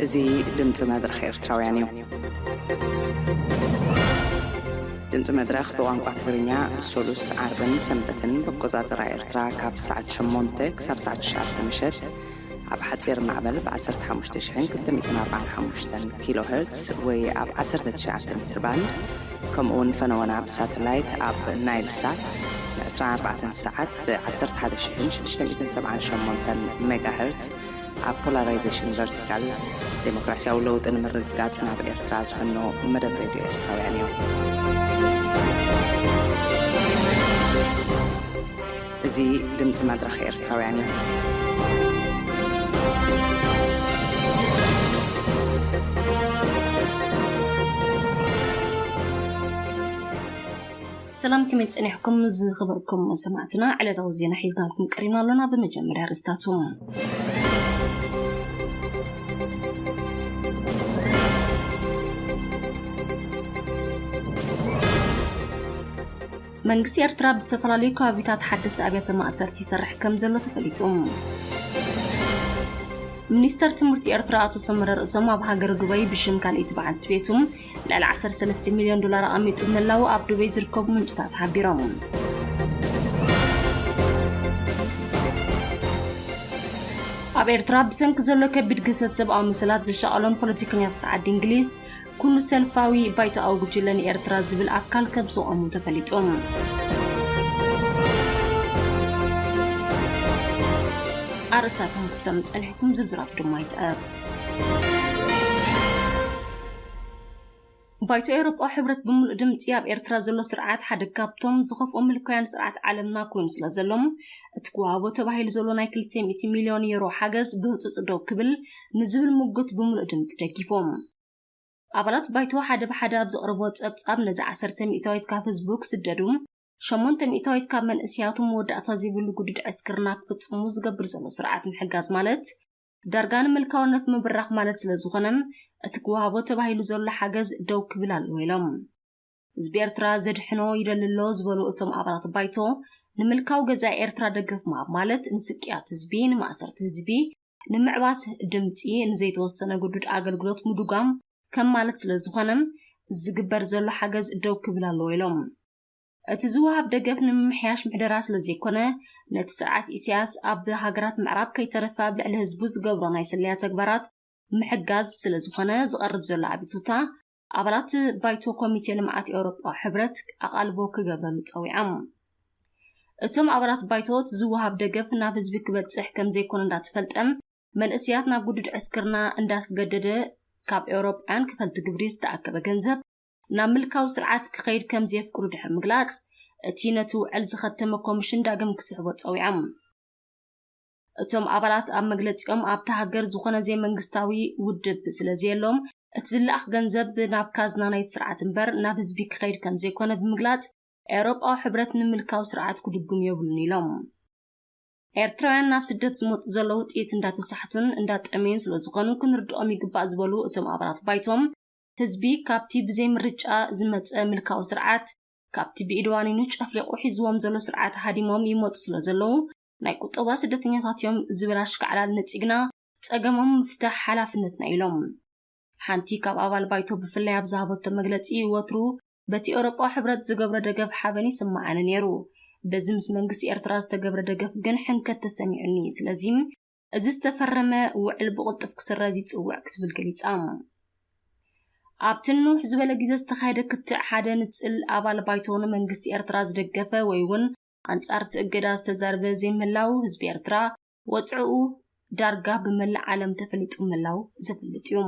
እዚ ድምፂ መድረኽ ኤርትራውያን እዩ። ድምፂ መድረኽ ብቋንቋ ትግርኛ ሶሉስ፣ ዓርብን ሰንበትን ብኣቆፃፅራ ኤርትራ ካብ ሰዓት ሸሞንተ ክሳብ ሰዓት ትሽዓተ ምሸት ኣብ ሓፂር ማዕበል ብ ዓሰርተ ሓሙሽተ ሽሕን ክልተ ሚእትን ኣርባዓን ሓሙሽተን ኪሎ ሄርትስ ወይ ኣብ ዓሰርተ ትሽዓተ ሜትር ባንድ፣ ከምኡ እውን ፈነወና ብሳተላይት ኣብ ናይል ሳት ን ዕስራን ኣርባዕተን ሰዓት ብ ዓሰርተ ሓደ ሽሕን ሽዱሽተ ሚእትን ሰብዓን ሸሞንተን ሜጋ ሄርትስ ኣብ ፖላራይዜሽን ቨርቲካል፣ ዴሞክራሲያዊ ለውጢ ንምርግጋጽ ናብ ኤርትራ ዝፈኖ መደብ ሬድዮ ኤርትራውያን እዩ። እዚ ድምፂ መድረኽ ኤርትራውያን እዩ። ሰላም፣ ከመይ ጸኒሕኩም ዝኸበርኩም ሰማዕትና? ዕለታዊ ዜና ሒዝናልኩም ቀሪብና ኣሎና። ብመጀመርያ ኣርእስታቱ። መንግስቲ ኤርትራ ኣብ ዝተፈላለዩ ከባቢታት ሓደስቲ ኣብያተ ማእሰርቲ ይሰርሕ ከም ዘሎ ተፈሊጡ። ሚኒስተር ትምህርቲ ኤርትራ ኣቶ ሰመረ ርእሶም ኣብ ሃገረ ዱባይ ብሽም ካልኣይቲ በዓልቲ ቤቱ ልዕሊ ዓሰርተ ሰለስተ ሚልዮን ዶላር ኣቐሚጡ ምህላዉ ኣብ ዱባይ ዝርከቡ ምንጭታት ሓቢሮም። ኣብ ኤርትራ ብሰንኪ ዘሎ ከቢድ ግህሰት ሰብኣዊ መሰላት ዝሻቐሎም ፖለቲከኛታት ዓዲ እንግሊዝ፣ ኩሉ ሰልፋዊ ባይቶኣዊ ጉጅለ ንኤርትራ ዝብል ኣካል ከም ዘቖሙ ተፈሊጡ። ኣርእስታቶም ክትሰምዑ ጸኒሕኩም፣ ዝርዝራቱ ድማ ይስዕብ። ባይቶ ኤውሮጳዊ ሕብረት ብምሉእ ድምጺ ኣብ ኤርትራ ዘሎ ስርዓት ሓደ ካብቶም ዝኸፍኡ ምልካውያን ስርዓት ዓለምና ኮይኑ ስለ ዘሎ፣ እቲ ክወሃቦ ተባሂሉ ዘሎ ናይ ክልተ ሚእቲ ሚልዮን ዩሮ ሓገዝ ብህጹጽ ደው ክብል ንዝብል ምጉት ብምሉእ ድምጺ ደጊፎም። ኣባላት ባይቶ ሓደ ብሓደ ኣብ ዘቕረብዎ ጸብጻብ፣ ነዚ ዓሰርተ ሚእታዊት ካብ ህዝቡ ክስደዱ፣ ሸሞንተ ሚእታዊት ካብ መንእሰያቱ መወዳእታ ዘይብሉ ግዱድ ዕስክርና ክፍጽሙ ዝገብር ዘሎ ስርዓት ምሕጋዝ ማለት ዳርጋ ንምልካውነት ምብራኽ ማለት ስለ ዝኾነ፣ እቲ ክወሃቦ ተባሂሉ ዘሎ ሓገዝ ደው ክብል ኣለዎ ኢሎም። ህዝቢ ኤርትራ ዘድሕኖ ይደሊ ኣሎ ዝበሉ እቶም ኣባላት ባይቶ፣ ንምልካዊ ገዛኢ ኤርትራ ደገፍ ምሃብ ማለት ንስቅያት ህዝቢ፣ ንማእሰርቲ ህዝቢ፣ ንምዕባስ ድምጺ፣ ንዘይተወሰነ ግዱድ ኣገልግሎት ምድጓም ከም ማለት ስለ ዝኾነ፣ ዝግበር ዘሎ ሓገዝ ደው ክብል ኣለዎ ኢሎም። እቲ ዝወሃብ ደገፍ ንምምሕያሽ ምሕደራ ስለ ዘይኮነ፣ ነቲ ስርዓት ኢሳያስ ኣብ ሃገራት ምዕራብ ከይተረፈ ኣብ ልዕሊ ህዝቡ ዝገብሮ ናይ ስለያ ተግባራት ምሕጋዝ ስለ ዝኾነ ዝቐርብ ዘሎ ኣቤቱታ፣ ኣባላት ባይቶ ኮሚቴ ልምዓት ኤውሮጳዊ ሕብረት ኣቓልቦ ክገብረሉ ጸዊዖም። እቶም ኣባላት ባይቶ፣ እቲ ዝወሃብ ደገፍ ናብ ህዝቢ ክበጽሕ ከም ዘይኮነ እንዳተፈልጠ፣ መንእሰያት ናብ ግዱድ ዕስክርና እንዳስገደደ፣ ካብ ኤውሮጳውያን ከፈልቲ ግብሪ ዝተኣከበ ገንዘብ ናብ ምልካዊ ስርዓት ክኸይድ ከም ዘየፍቅዱ ድሕሪ ምግላጽ፣ እቲ ነቲ ውዕል ዝኸተመ ኮሚሽን ዳግም ክስሕቦ ጸዊዖም። እቶም ኣባላት ኣብ መግለጺኦም፣ ኣብታ ሃገር ዝኾነ ዘይመንግስታዊ ውድብ ስለ ዘየሎም፣ እቲ ዝለኣኽ ገንዘብ ናብ ካዝና ናይቲ ስርዓት እምበር ናብ ህዝቢ ክኸይድ ከም ዘይኮነ ብምግላጽ፣ ኤውሮጳዊ ሕብረት ንምልካዊ ስርዓት ክድጉም የብሉን ኢሎም። ኤርትራውያን ናብ ስደት ዝመጹ ዘለዉ ጥይት እንዳተሳሕቱን እንዳጠመዩን ስለ ዝኾኑ ክንርድኦም ይግባእ ዝበሉ እቶም ኣባላት ባይቶም፣ ህዝቢ ካብቲ ብዘይ ምርጫ ዝመጸ ምልካዊ ስርዓት፣ ካብቲ ብኢድ ዋኒኑ ጨፍሊቑ ሒዝዎም ዘሎ ስርዓት ሃዲሞም ይመጹ ስለ ዘለዉ፣ ናይ ቁጠባ ስደተኛታት እዮም ዝብል ኣሽካዕላል ነጺግና ጸገሞም ምፍታሕ ሓላፍነትና ኢሎም። ሓንቲ ካብ ኣባል ባይቶ ብፍላይ ኣብ ዝሃበቶ መግለጺ፣ ወትሩ በቲ ኤውሮጳዊ ሕብረት ዝገብሮ ደገፍ ሓበን ይስምዓኒ ነይሩ። በዚ ምስ መንግስቲ ኤርትራ ዝተገብረ ደገፍ ግን ሕንከት ተሰሚዑኒ። ስለዚ እዚ ዝተፈረመ ውዕል ብቕልጡፍ ክስረዝ ይጽውዕ ክትብል ገሊጻ። ኣብቲ ንውሕ ዝበለ ግዜ ዝተኻየደ ክትዕ ሓደ ንጽል ኣባል ባይቶ ንመንግስቲ ኤርትራ ዝደገፈ ወይ እውን ኣንጻር እቲ እገዳ ዝተዛረበ ዘይምህላዉ ህዝቢ ኤርትራ ወጽዕኡ ዳርጋ ብመላእ ዓለም ተፈሊጡ ምህላዉ ዘፍልጥ እዩ።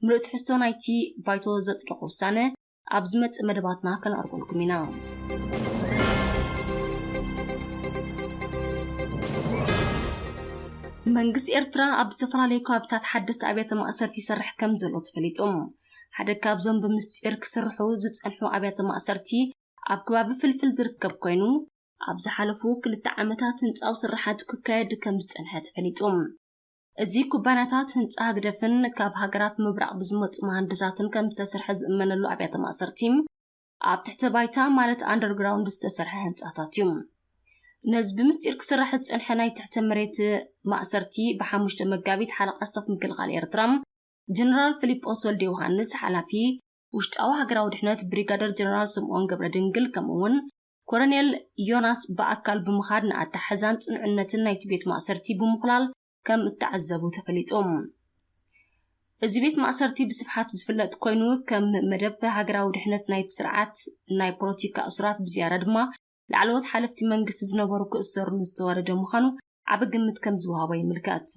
ምሉእ ትሕዝቶ ናይቲ ባይቶ ዘጽደቖ ውሳነ ኣብ ዝመጽእ መደባትና ከነቕርበልኩም ኢና። መንግስቲ ኤርትራ ኣብ ዝተፈላለዩ ከባቢታት ሓደስቲ ኣብያተ ማእሰርቲ ይሰርሕ ከም ዘሎ ተፈሊጡ። ሓደ ካብዞም ብምስጢር ክስርሑ ዝጸንሑ ኣብያተ ማእሰርቲ ኣብ ከባቢ ፍልፍል ዝርከብ ኮይኑ፣ ኣብ ዝሓለፉ ክልተ ዓመታት ህንጻዊ ስራሓት ክካየድ ከም ዝጸንሐ ተፈሊጡ። እዚ ኩባንያታት ህንጻ ህግደፍን ካብ ሃገራት ምብራቕ ብዝመጹ መሃንድሳትን ከም ዝተሰርሐ ዝእመነሉ ኣብያተ ማእሰርቲ፣ ኣብ ትሕቲ ባይታ ማለት ኣንደርግራውንድ ዝተሰርሐ ህንጻታት እዩ። ነዚ ብምስጢር ክስራሕ ዝጸንሐ ናይ ትሕቲ መሬት ማእሰርቲ ብሓሙሽተ መጋቢት ሓለቓ ስታፍ ምክልኻል ኤርትራ ጀነራል ፊሊጶስ ወልደ ዮሃንስ፣ ሓላፊ ውሽጣዊ ሃገራዊ ድሕነት ብሪጋደር ጀነራል ስምኦን ገብረ ድንግል፣ ከምኡ እውን ኮረኔል ዮናስ ብኣካል ብምኻድ ንኣተሓሕዛን ጽኑዕነትን ናይቲ ቤት ማእሰርቲ ብምኹላል ከም እተዓዘቡ ተፈሊጡ። እዚ ቤት ማእሰርቲ ብስፍሓት ዝፍለጥ ኮይኑ፣ ከም መደብ ሃገራዊ ድሕነት ናይቲ ስርዓት ናይ ፖለቲካ እሱራት ብዝያዳ ድማ ላዕለዎት ሓለፍቲ መንግስቲ ዝነበሩ ክእሰሩሉ ዝተዋደደ ምዃኑ ዓቢ ግምት ከም ዝወሃቦ ይምልከት።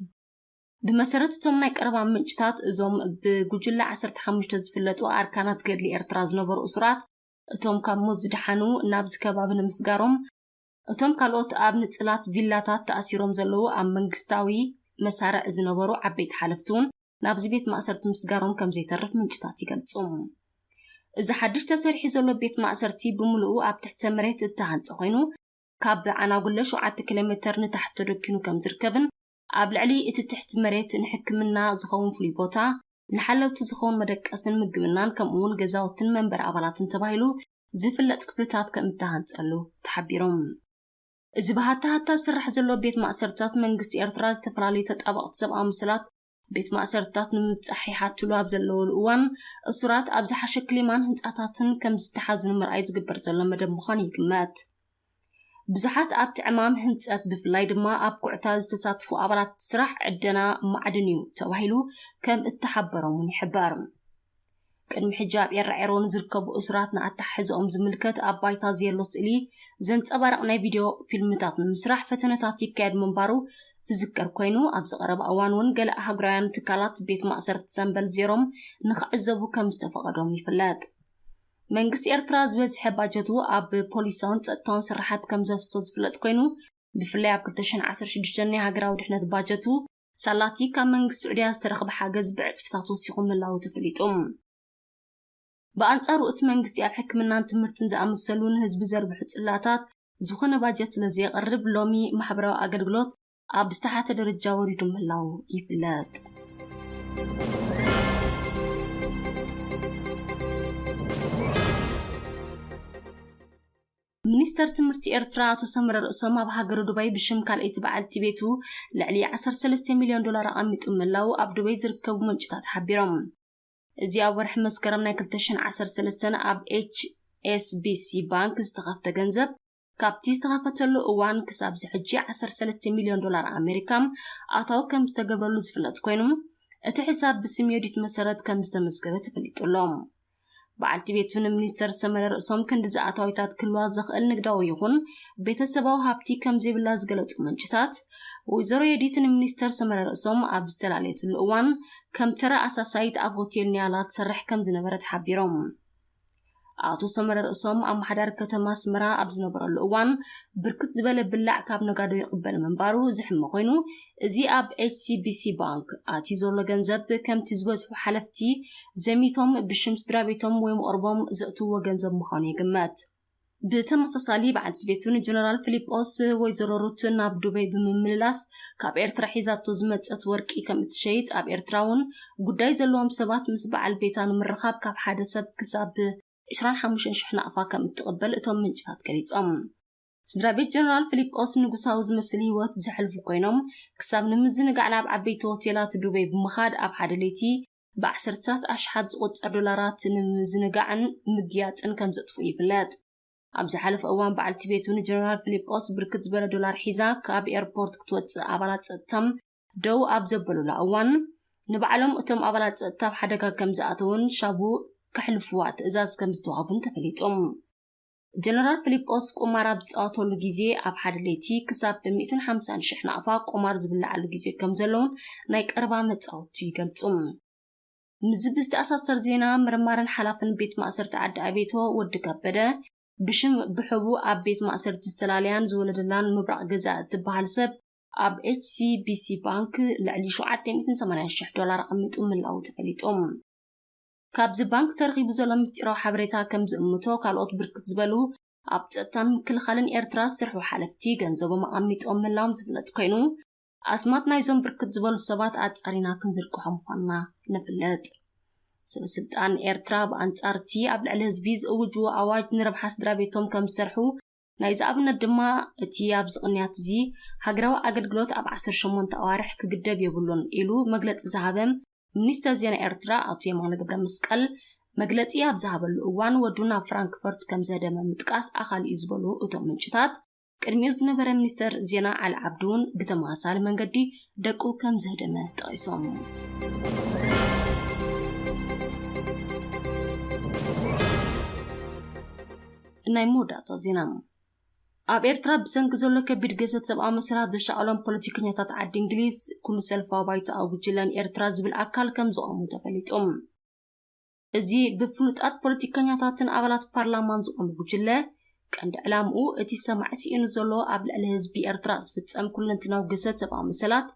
ብመሰረት እቶም ናይ ቀረባ ምንጭታት፣ እዞም ብጉጅለ ዓሰርተ ሓሙሽተ ዝፍለጡ ኣርካናት ገድሊ ኤርትራ ዝነበሩ እሱራት፣ እቶም ካብ ሞት ዝደሓኑ ናብዚ ከባቢ ንምስጋሮም፣ እቶም ካልኦት ኣብ ንጽላት ቪላታት ተኣሲሮም ዘለዉ ኣብ መንግስታዊ መሳርዕ ዝነበሩ ዓበይቲ ሓለፍቲ እውን ናብዚ ቤት ማእሰርቲ ምስጋሮም ከም ዘይተርፍ ምንጭታት ይገልጹ። እዚ ሓድሽ ተሰሪሑ ዘሎ ቤት ማእሰርቲ ብምሉኡ ኣብ ትሕተ መሬት እተሃንጸ ኮይኑ፣ ካብ ዓናጉለ ሸውዓተ ኪሎ ሜተር ንታሕቲ ተደኪኑ ከም ዝርከብን ኣብ ልዕሊ እቲ ትሕቲ መሬት ንሕክምና ዝኸውን ፍሉይ ቦታ፣ ንሓለውቲ ዝኸውን መደቀስን ምግብናን ከምኡ እውን ገዛውትን መንበሪ ኣባላትን ተባሂሉ ዝፍለጥ ክፍልታት ከም እተሃንጸሉ ተሓቢሮም። እዚ ብሃታሃታ ዝስራሕ ዘሎ ቤት ማእሰርታት መንግስቲ ኤርትራ ዝተፈላለዩ ተጣበቕቲ ሰብኣዊ መሰላት ቤት ማእሰርታት ንምብጻሕ ይሓትሉ ኣብ ዘለውሉ እዋን፣ እሱራት ኣብ ዝሓሸ ክሊማን ህንጻታትን ከም ዝተሓዙ ንምርኣይ ዝግበር ዘሎ መደብ ምዃኑ ይግመት። ብዙሓት ኣብቲ ዕማም ህንጸት፣ ብፍላይ ድማ ኣብ ኩዕታ ዝተሳትፉ ኣባላት ስራሕ ዕደና ማዕድን እዩ ተባሂሉ ከም እተሓበሮም እውን ይሕበር። ቅድሚ ሕጂ ኣብ ኤራ ኤሮ ንዝርከቡ እሱራት ንኣተሓሕዝኦም ዝምልከት ኣብ ባይታ ዘየሎ ስእሊ ዘንጸባርቕ ናይ ቪድዮ ፊልምታት ንምስራሕ ፈተነታት ይካየድ ምንባሩ ዝዝከር ኮይኑ፣ ኣብዚ ቀረባ እዋን እውን ገለ ኣህጉራውያን ትካላት ቤት ማእሰርቲ ሰምበል ዜሮም ንኽዕዘቡ ከም ዝተፈቐዶም ይፍለጥ። መንግስቲ ኤርትራ ዝበዝሐ ባጀቱ ኣብ ፖሊሳውን ጸጥታውን ስራሓት ከም ዘፍስሶ ዝፍለጥ ኮይኑ፣ ብፍላይ ኣብ ክልተ ሽሕን ዓሰርተ ሽዱሽተን ናይ ሃገራዊ ድሕነት ባጀቱ፣ ሳላቲ ካብ መንግስቲ ስዑድያ ዝተረኽበ ሓገዝ ብዕጽፍታት ወሲኹ ምህላዉ ተፈሊጡ። ብኣንጻሩ፣ እቲ መንግስቲ ኣብ ሕክምናን ትምህርትን ዝኣመሰሉ ንህዝቢ ዘርብሑ ጽላታት ዝኾነ ባጀት ስለ ዘየቕርብ፣ ሎሚ ማሕበራዊ ኣገልግሎት ኣብ ዝተሓተ ደረጃ ወሪዱ ምህላዉ ይፍለጥ። ሚኒስተር ትምህርቲ ኤርትራ ኣቶ ሰመረ ርእሶም ኣብ ሃገሩ ዱባይ ብሽም ካልኣይቲ በዓልቲ ቤቱ ልዕሊ ዓሰርተ ሰለስተ ሚልዮን ዶላር ኣቐሚጡ ምህላዉ ኣብ ዱባይ ዝርከቡ ምንጭታት ሓቢሮም። እዚ ኣብ ወርሒ መስከረም ናይ ክልተ ሽሕን ዓሰርተ ሰለስተን ኣብ ኤች ኤስ ቢ ሲ ባንክ ዝተኸፍተ ገንዘብ፣ ካብቲ ዝተኸፈተሉ እዋን ክሳብ እዚ ሕጂ ዓሰርተ ሰለስተ ሚልዮን ዶላር ኣሜሪካ ኣታዊ ከም ዝተገብረሉ ዝፍለጥ ኮይኑ፣ እቲ ሕሳብ ብስም ዮዲት መሰረት ከም ዝተመዝገበ ተፈሊጡ ኣሎ። በዓልቲ ቤቱ ንሚኒስተር ሰመረ ርእሶም ክንዲ ዝኣታዊታት ክህልዋ ዘኽእል ንግዳዊ ይኹን ቤተሰባዊ ሃብቲ ከም ዘይብላ ዝገለጹ ምንጭታት፣ ወይዘሮ ዮዲት ንሚኒስተር ሰመረ ርእሶም ኣብ ዝተላለየትሉ እዋን ከም ተራ ኣሳሳይት ኣብ ሆቴል ኒያላ ትሰርሕ ከም ዝነበረት ሓቢሮም። ኣቶ ሰመረ ርእሶም ኣመሓዳሪ ከተማ ኣስመራ ኣብ ዝነበረሉ እዋን፣ ብርክት ዝበለ ብላዕ ካብ ነጋዶ ይቕበል ምንባሩ ዝሕመ ኮይኑ፣ እዚ ኣብ ኤች ሲ ቢ ሲ ባንክ ኣትዩ ዘሎ ገንዘብ፣ ከምቲ ዝበዝሑ ሓለፍቲ ዘሚቶም ብሽም ስድራ ቤቶም ወይ መቕርቦም ዘእትውዎ ገንዘብ ምዃኑ ይግመት። ብተመሳሳሊ፣ በዓልቲ ቤቱ ንጀነራል ፊሊጶስ ወይዘሮ ሩት ናብ ዱበይ ብምምልላስ፣ ካብ ኤርትራ ሒዛቶ ዝመጸት ወርቂ ከም እትሸይጥ፣ ኣብ ኤርትራ እውን ጉዳይ ዘለዎም ሰባት ምስ በዓል ቤታ ንምርኻብ ካብ ሓደ ሰብ ክሳብ ዕስራን ሓሙሽተን ሽሕ ናቕፋ ከም እትቕበል እቶም ምንጭታት ገሊጾም። ስድራ ቤት ጀነራል ፊሊጶስ ንጉሳዊ ዝመስል ህይወት ዘሕልፉ ኮይኖም፣ ክሳብ ንምዝንጋዕ ናብ ዓበይቲ ሆቴላት ዱበይ ብምኻድ፣ ኣብ ሓደ ለይቲ ብዓሰርተታት ኣሽሓት ዝቑጸር ዶላራት ንምዝንጋዕን ምግያጽን ከም ዘጥፍኡ ይፍለጥ። ኣብ ዝሓለፈ እዋን፣ በዓልቲ ቤቱ ንጀነራል ፊሊጶስ ብርክት ዝበለ ዶላር ሒዛ ካብ ኤርፖርት ክትወጽእ ኣባላት ጸጥታ ደው ኣብ ዘበሉላ እዋን፣ ንባዕሎም እቶም ኣባላት ጸጥታ ኣብ ሓደጋ ከም ዝኣተውን ሻቡ ከሕልፍዋ ትእዛዝ ከም ዝተዋህቡን ተፈሊጡ። ጀነራል ፊሊጶስ ቁማር ኣብ ዝጻወተሉ ግዜ፣ ኣብ ሓደ ለይቲ ክሳብ ሚእትን ሓምሳን ሽሕ ናቕፋ ቁማር ዝብልዓሉ ግዜ ከም ዘለውን ናይ ቀረባ መጻወቱ ይገልጹ። ምስዚ ብዝተኣሳሰር ዜና፣ መርማርን ሓላፍን ቤት ማእሰርቲ ዓዲ ኣቤቶ ወዲ ከበደ፣ ብሽም ብሕቡ ኣብ ቤት ማእሰርቲ ዝተላለያን ዝወለደላን ምብራቕ ገዛ እትበሃል ሰብ፣ ኣብ ኤች ሲ ቢ ሲ ባንክ ልዕሊ ሸውዓተ ሚእትን ሰማንያን ሽሕ ዶላር ኣቐሚጡ ምህላዉ ተፈሊጡ። ካብዚ ባንክ ተረኺቡ ዘሎ ምስጢራዊ ሓበሬታ ከም ዝእምቶ፣ ካልኦት ብርክት ዝበሉ ኣብ ጸጥታን ምክልኻልን ኤርትራ ዝሰርሑ ሓለፍቲ ገንዘቦም ኣቐሚጦም ምህላዎም ዝፍለጥ ኮይኑ፣ ኣስማት ናይዞም ብርክት ዝበሉ ሰባት ኣጻሪና ክንዝርግሖ ምዃንና ንፍለጥ። ሰበ ስልጣን ኤርትራ ብኣንጻር እቲ ኣብ ልዕሊ ህዝቢ ዝእውጅዎ ኣዋጅ ንረብሓ ስድራ ቤቶም ከም ዝሰርሑ፣ ናይዚ ኣብነት ድማ እቲ ኣብዚ ቅንያት እዚ ሃገራዊ ኣገልግሎት ኣብ ዓሰርተ ሸሞንተ ኣዋርሕ ክግደብ የብሉን ኢሉ መግለጺ ዝሃበ ሚኒስተር ዜና ኤርትራ ኣቶ የማነ ገብረ መስቀል መግለጺ ኣብ ዝሃበሉ እዋን ወዱ ናብ ፍራንክፈርት ከም ዘህደመ ምጥቃስ ኣኻሊ እዩ ዝበሉ እቶም ምንጭታት፣ ቅድሚኡ ዝነበረ ሚኒስተር ዜና ዓሊ ዓብዲ እውን ብተመሳሳሊ መንገዲ ደቁ ከም ዘህደመ ጠቒሶም። ናይ መወዳእታ ዜና። ኣብ ኤርትራ ብሰንኪ ዘሎ ከቢድ ግህሰት ሰብኣዊ መሰላት ዘሻቐሎም ፖለቲከኛታት ዓዲ እንግሊዝ፣ ኩሉ ሰልፋዊ ባይቶኣዊ ጉጅለ ንኤርትራ ዝብል ኣካል ከም ዝቖሙ ተፈሊጡ። እዚ ብፍሉጣት ፖለቲከኛታትን ኣባላት ፓርላማን ዝቖመ ጉጅለ፣ ቀንዲ ዕላምኡ እቲ ሰማዒ ስኢኑ ዘሎ ኣብ ልዕሊ ህዝቢ ኤርትራ ዝፍጸም ኩለንትናዊ ግህሰት ሰብኣዊ መሰላት፣